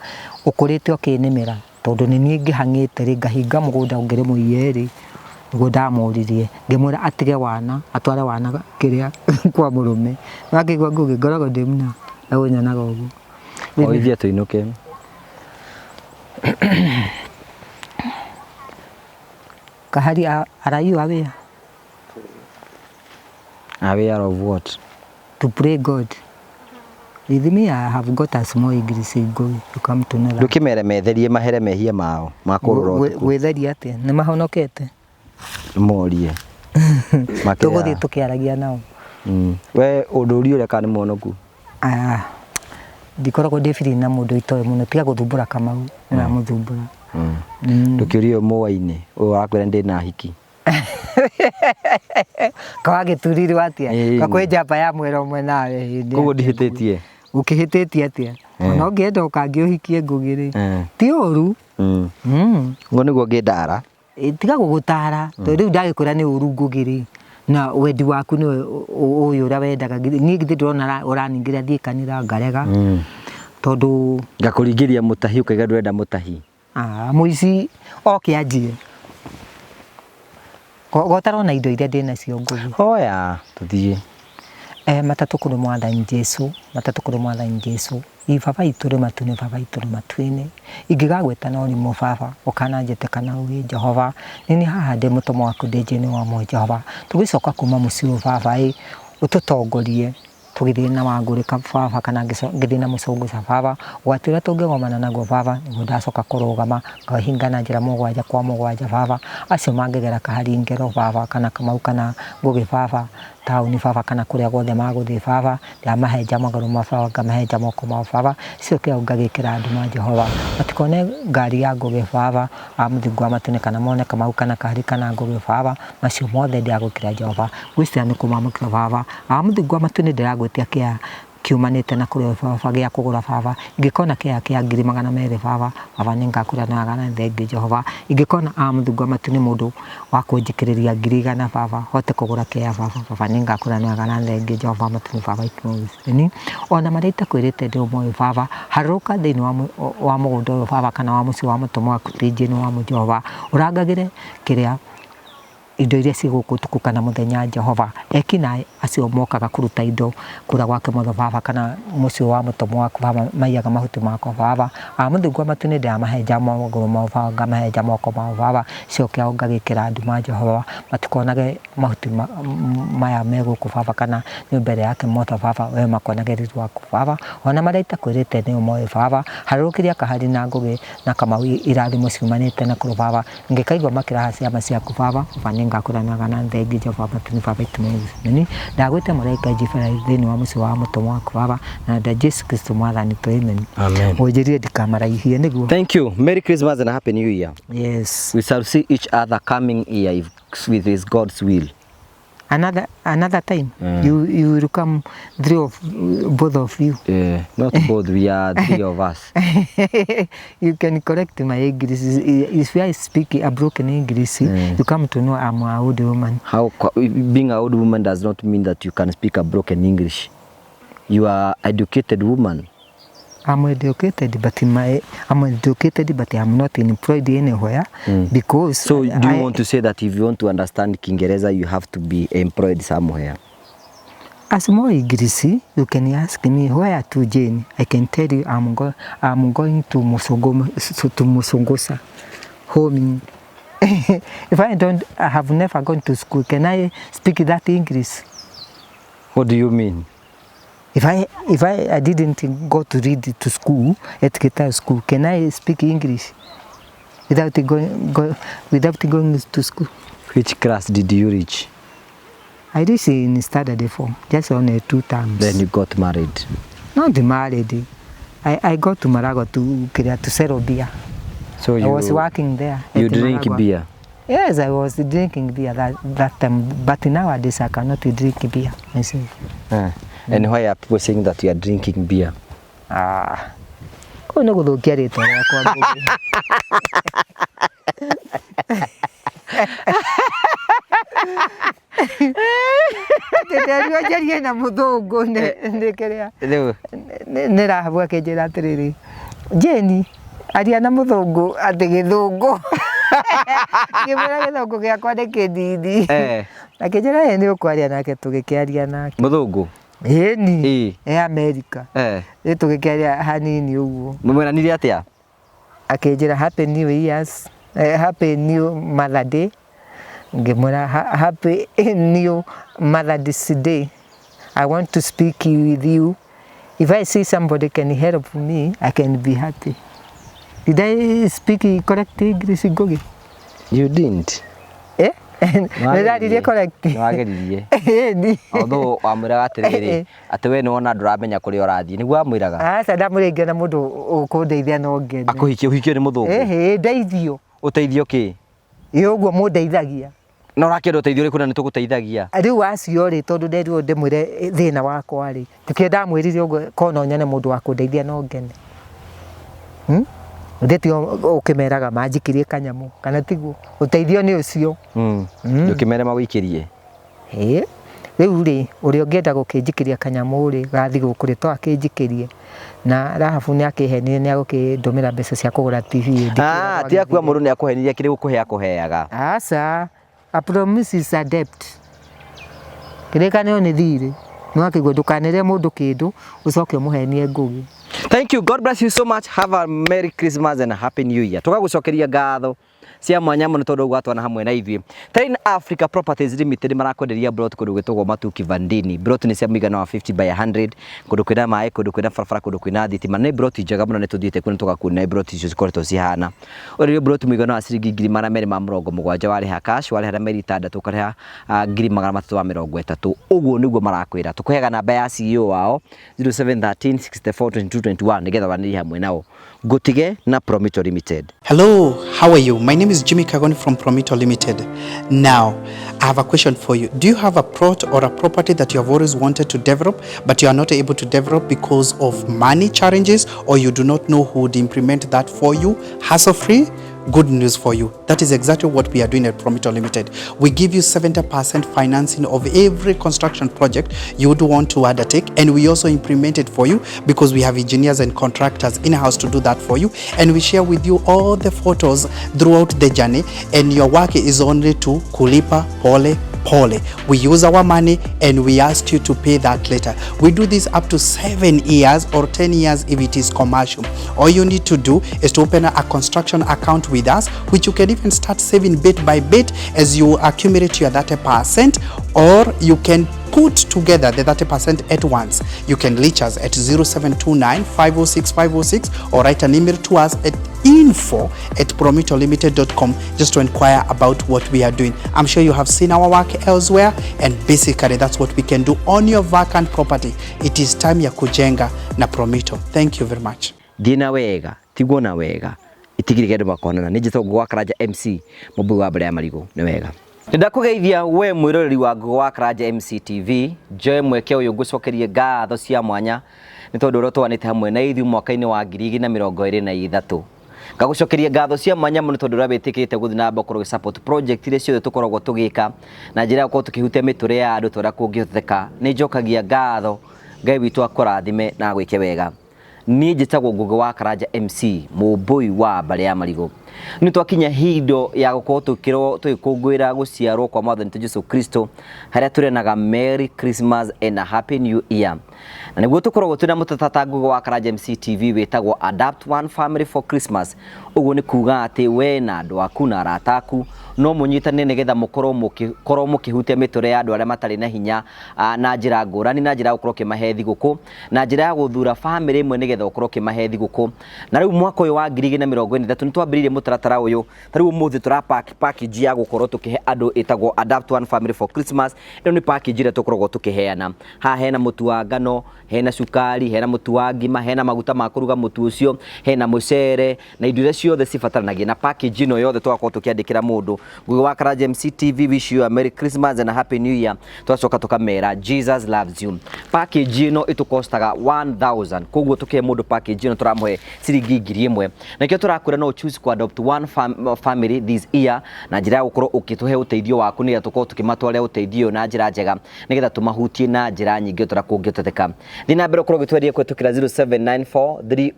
ũkũrĩte ũkĩnĩmĩra? Tondũ nĩ niĩ ngĩhang'ĩte rĩ, ngahinga mũgũnda ũngĩrĩ mũiye rĩ, nĩguo ndamũririe. Ngĩmwĩra atige wana, atware wana kĩrĩa kwa mũrũme. Nĩwakĩigua Ngũgĩ, ngoragwo ndĩ mũna na ũnyonaga ũguo. O ithuĩ tũinũke. Kahari, are you aware? Aware of what? To pray God. With me I have got a small English Ngũgĩ, you come to know that. Ndũkĩmere metherie mahere mehia mao ma kũrũra ũtukũ. Gwĩtheria atĩa? Nĩ mahonokete? Morie. Tũgũthiĩ tũkĩaragia nao. We ũndũ ũria ũreka nĩ mwonoku? Ah, ndikoragwo ndĩ free na mũndũ itoĩ mũno tiga gũthumbũra Kamau nĩramũthumbũra. Ndũkĩũrie ũyũ mũwainĩ ũyũ wakwĩra ndĩna hiki. Kawagĩturirwo atĩa? Ĩĩ. Kakwĩ njamba ya mwera ũmwe nawe hĩndĩ. Koguo ndihĩtĩtie. Ũkĩhĩtĩtie atĩa? Ona ũngĩenda ũkangĩ ũhikie Ngũgĩ rĩ, ti ũru. Ũguo nĩguo ngĩndara. Tiga gũgũtara tondũ rĩu ndagĩkwĩra nĩ ũru Ngũgĩ rĩ, na wendi waku nĩwe ũyũ ũrĩa wendaga. Niĩ githĩ ndĩrona ũraningĩrĩria thiĩ kanitha ngarega tondũ Ngakũringĩria mũtahi ũkaiga ndũrenda mũtahi. Mũici oke anjie. Gotarona indo iria ndĩnacio Ngũgĩ. Hoya tũthiĩ. Matatũ kũrĩ mwathani Jesu, matatũ kũrĩ mwathani Jesu. Ĩ baba itũ rĩ matu-inĩ, baba itũ rĩ matu-inĩ. Ingĩgagwĩta na ũrimũ baba, ũkananjĩte kana ũgĩ Jehova. Nĩ niĩ haha ndĩ mũtũmwo waku ndĩ njĩni wa muoyo Jehova. Tũgĩcoka kuma mũciĩ ũyũ baba ĩ, ũtũtongorie tũgĩthiĩ na Wangũrĩ baba kana ngĩthiĩ na mũcũngũ baba. Ũgwati ũrĩa tũngĩgomana naguo baba nĩguo ndacoka kũrũgama ngahinga na njĩra mũgwanja kwa mũgwanja baba. Acio mangĩgera kahari ngero baba kana Kamau kana Ngũgĩ baba, taũni baba kana kũrĩa guothe magũthiĩ baba, ndamahenja magũrũ ma baba ngamahenja moko mao baba, cicoke hau ngagĩkĩra nduma Jehova. Matikone ngari ya Ngũgĩ baba, a mũthingu wa matu-inĩ kana mone Kamau kana Kahari kana Ngũgĩ baba, macio mothe ndĩragwĩkĩra Jehova. Ngwĩciria nĩ kũmamũkĩra baba, a mũthingu wa matu-inĩ ndĩragwĩtia kĩa kiumanĩte na kũrĩ we baba gĩa kũgũra baba, ingĩkona kĩaya kĩa 200,000 baba, baba nĩ ngakwĩra nĩ wega na nĩ thengiũ Jehova. Ingĩkona a mũthingu wa matu-inĩ mũndũ wa kũnjikĩrĩria 100,000 baba, hote kũgũra kĩaya baba, baba nĩ ngakwĩra nĩ wega na nĩ thengiũ Jehova matu-inĩ baba itũmĩni. Ona marĩa itakwĩrĩte ndĩ ũmoĩ baba, harũrũka thĩinĩ wa mũgũnda ũyũ baba kana wa mũciĩ wa mũtũmwo waku TJ wa mũ Jehova, ũrangagĩre kĩrĩa indo iria ciĩ gũkũ ũtukũ kana mũthenya Jehova. Ekinaĩ acio mokaga kũruta indo kũrĩa gwake motho baba kana mũciĩ wa mũtũmwo waku baba maiyaga mahuti makwa baba. A mũthingu wa matu-inĩ ndĩramahenja magũrũ mao baba ngamahenja moko mao baba, coke hau ngagĩkĩra nduma Jehova matikonage mahuti maya me gũkũ baba kana nyũmba ĩrĩa yake motho baba, we makonage riri waku baba. Ona marĩa itakwĩrĩte nĩ ũmoĩ baba, harũrũkĩria Kahari na Ngũgĩ na Kamau irathimo ciumanĩte na kũrĩ baba. Ngĩkaigua makĩraha ciama ciaku baba, baba nĩngakũranaga na thengi Jehova matu-inĩ baba itũmĩrĩ. Ndagwĩta mũraika Jibrail thĩinĩ wa mũciĩ wa mũtũmwo waku baba na nda Jesu Kristo mwathani tu amen. Amen. Ũnjĩrire ndikamaraihie nĩguo. Thank you. Merry Christmas and a Happy New Year. Yes. We shall see each other coming year if with his God's will. Another time you will come three of both of you. Yeah, not both, we are three of us. You can correct my English. If I speak a broken English, you come to know I'm a old woman. How being an old woman does not mean that you can speak a broken English. You are educated woman. I'm educated, but my I'm educated, but I'm not employed anywhere because So do you I, want to say that if you want to understand Kiingereza you have to be employed somewhere? As more English, you can ask me where to Jane. I can tell you I'm going to Musogo, to Musogosa home. If I don't, I have never gone to school. Can I speak that English? What do you mean? If I didn't go to read to school at Kita school, can I speak English without without going to school? Which class did you reach? I reached in standard 4, just only 2 times. Then you got married. Not married. I got to Maragua to sell beer. So I was working there. You at drink Maragua. beer? Yes, I was drinking beer that time, but nowadays I cannot drink beer myself. And why are people saying that you are drinking beer? Ah, kũu nĩ gũthũkia rĩtwa rĩakwa Ngũgĩ. Atĩ nderirwo njarie na mũthũngũ nĩ kĩrĩa Rĩu nĩ Rahabu akĩnjĩra atĩrĩrĩ, Jane, aria na mũthũngũ atĩ gĩthũngũ. Ngĩmwĩra gĩthũngũ gĩakwa nĩ kĩnini. Akĩnjĩra ĩ nĩ ũkwaria nake, tũgĩkĩaria nake. Mũthũngũ? Ĩni. Ĩ. E Amerika. Rĩu tũgĩkĩaria hanini ũguo. Mũmwĩranire atĩa? Akĩnjĩra happy new years, happy new mother day. Ngĩmwĩra happy new mother's day. I want to speak with you. If I see somebody can help me, I can be happy. Did I speak correct English, Ngugi? You didn't. Eh? Nĩndaririe correct? Nĩwageririe. Ĩni. Although wamwĩraga atĩrĩrĩ, atĩ we nĩwona ndũramenya kũrĩa ũrathiĩ, nĩguo wamwĩraga? Aca, ndamũrĩngia na mũndũ ũkũndeithia no ngene. Akũhikie, ũhikio nĩ mũthũngũ? Ĩhĩ, ndeithio. Ũteithio kĩ? Ĩ ũguo mũndeithagia. Na ũrakĩenda ũteithio ũrĩkũ na nĩtũgũteithagia? Rĩu acio rĩ, tondũ nderirwo ndĩmwĩre thĩna wakwa rĩ, tikĩo ndamwĩrire ũguo, korwo no nyone mũndũ wa kũndeithia no ngene. Ithe tio ũkĩmeraga manjikĩrie kanyamũ, kana tiguo? Ũteithio nĩ ũcio. Ndũkĩmere magũikĩrie. Ĩ, rĩu rĩ, ũrĩa ũngĩenda gũkĩnjikĩria kanyamũ rĩ, ga thigũkũ rĩ, to akĩnjikĩrie. Na Rahabu nĩ akĩhenire nĩ agũkĩndũmĩra mbeca cia kũgũra TV. Ah, ti akua mũndũ nĩ akũhenirie kĩrĩa gũkũhe akũheaga. Aca, a promise is a debt. Kĩrĩkanĩro nĩ thirĩ. Nĩ wakĩigua ndũkanĩre mũndũ kĩndũ ũcoke ũmũhenie Ngũgĩ. Thank you. God bless you so much. Have a Merry Christmas and a Happy New Year. Tũgagũcokeria ngatho cia mwanya mũno tondũ gwatwana hamwe na ithuĩ. Train Africa Properties Limited marakwenderia plot kũndũ gwĩtagwo Matuki Vandini. Plot nĩ cia mũigana wa 50 by 100, kũndũ kwĩna maĩ, kũndũ kwĩna barabara, kũndũ kwĩna thitima. Nĩ plot njega mũno, nĩ tũthiĩte kuo nĩ tũgakuona plot icio cikoretwo cihana. Ũrĩrio plot mũigana wa ciringi 270,000 warĩha cash, warĩha na mĩeri 6 ũkarĩha 330,000. Ũguo nĩguo marakwĩra. Tũkũheaga namba ya CEO wao 0713 64 22 21 nĩgetha wanĩrie hamwe nao. Ngũtige na Promito Limited. Hello, how are you? My name is Jimmy Kagoni from Promito Limited. Now, I have a question for you. Do you have a plot or a property that you have always wanted to develop, but you are not able to develop because of money challenges, or you do not know who would implement that for you hassle-free? Good news for you. That is exactly what we are doing at Promito Limited. We give you 70% financing of every construction project you would want to undertake, and we also implement it for you because we have engineers and contractors in-house to do that for you, and we share with you all the photos throughout the journey, and your work is only to kulipa pole pole. We use our money and we ask you to pay that later. We do this up to 7 years or 10 years if it is commercial. All you need to do is to open a construction account with us, which you can even start saving bit by bit as you accumulate your 30%, or you can put together the 30% at once. You can reach us at 0729 506 506 or write an email to us at info@promitolimited.com just to inquire about what we are doing. I'm sure you have seen our work elsewhere, and basically that's what we can do on your vacant property. It is time ya kujenga na Promito. Thank you very much. Thiĩ na wega, tigwo na wega, itigire andũ makonana. Nĩ njĩtagwo Ngũgũ wa Karanja MC, mũmbui wa mbere ya marigũ. Nĩ wega. Nĩndakũgeithia we mwĩroreri wa Ngũgũ wa Karanja MC TV. Njoe mweke ũyũ ngũcokerie ngatho cia mwanya nĩ tondũ ũrĩa twanĩte hamwe na ithuĩ mwaka-inĩ wa 2023. Ngagũcokeria ngatho cia mwanya mũno tondũ ũrĩa wĩtĩkĩrĩte gũthiĩ na mbere gũkorwo ũgĩ support project iria ciothe tũkoragwo tũgĩka na njĩra ya gũkorwo tũkĩhutia mĩtũrĩre ya andũ ta ũrĩa kũngĩhoteka. Nĩ njokagia ngatho, Ngai witũ akũrathime na agwĩke wega. Niĩ njĩtagwo Ngũgĩ wa Karanja MC, mũmbũi wa mbarĩ ya marigũ. Nĩ twakinya hindo ya gũkorwo tũkĩrwo tũgĩkũngũĩra gũciarwo kwa Mwathani witũ Jesu Kristo, harĩa tũrenaga Merry Christmas and a Happy New Year. Na nĩguo tũkoragwo twĩna mũtatata Ngũgĩ wa Karanja MC TV wĩtagwo Adapt One Family for Christmas. Ũguo nĩ kuga atĩ we na andũ aku na arata aku no mũnyitane nĩgetha mũkorwo mũkĩkorwo mũkĩhutia mĩtũrĩre ya andũ arĩa matarĩ na hinya na njĩra ngũrani, na njĩra ya gũkorwo ũkĩmahe thigũkũ, na njĩra ya gũthura bamĩrĩ ĩmwe nĩgetha ũkorwo ũkĩmahe thigũkũ. Na rĩu mwaka ũyũ wa 2023 nĩ twambĩrĩirie mũtaratara ũyũ. Ta rĩu ũmũthĩ tũra pack package ya gũkorwo tũkĩhe andũ ĩtagwo Adapt One Family for Christmas. Ĩno nĩ package ĩrĩa tũkoragwo tũkĩheana. Haha hena mũtu wa ngano, hena cukari, hena mũtu wa ngima, hena maguta ma kũruga mũtu ũcio, hena mũcere na indo iria ciothe cibataranagia. Na package ĩno yothe tũgakorwo tũkĩandĩkĩra mũndũ. Ngũgĩ wa Karanja MC TV wish you a Merry Christmas and a Happy New Year. Tũgacoka tũkamera Jesus loves you. Package ĩno ĩtũkostaga 1000. Koguo tũkĩhe mũndũ package ĩno tũramũhe ciringi 1000. Nakĩo tũrakwĩra no choose ku adopt one family this year na njĩra ya gũkorwo ũkĩtũhe ũteithio waku nĩgetha tũkorwo tũkĩmatwarĩra ũteithio ũyũ na njĩra njega nĩgetha tũmahutie na njĩra nyingĩ tũrĩa kũngĩhotekeka. Thiĩ na mbere ũkorwo ũgĩtweria kũhĩtũkĩra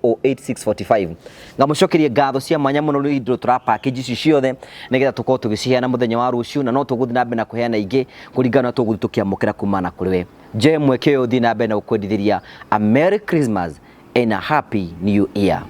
0794308645. Ngamũcokeria ngatho cia mwanya mũno nĩ indo tũra package ici ciothe nĩgetha tũkorwo tũgĩciheana mũthenya wa rũciũ, na no tũgũthiĩ na mbere na kũheana ingĩ kũringana na tũgũthiĩ tũkĩamũkĩra kumana kũrĩ we. Njoe mweke ũyũ thiĩ na mbere na gũkwendithĩria a Merry Christmas and a Happy New Year.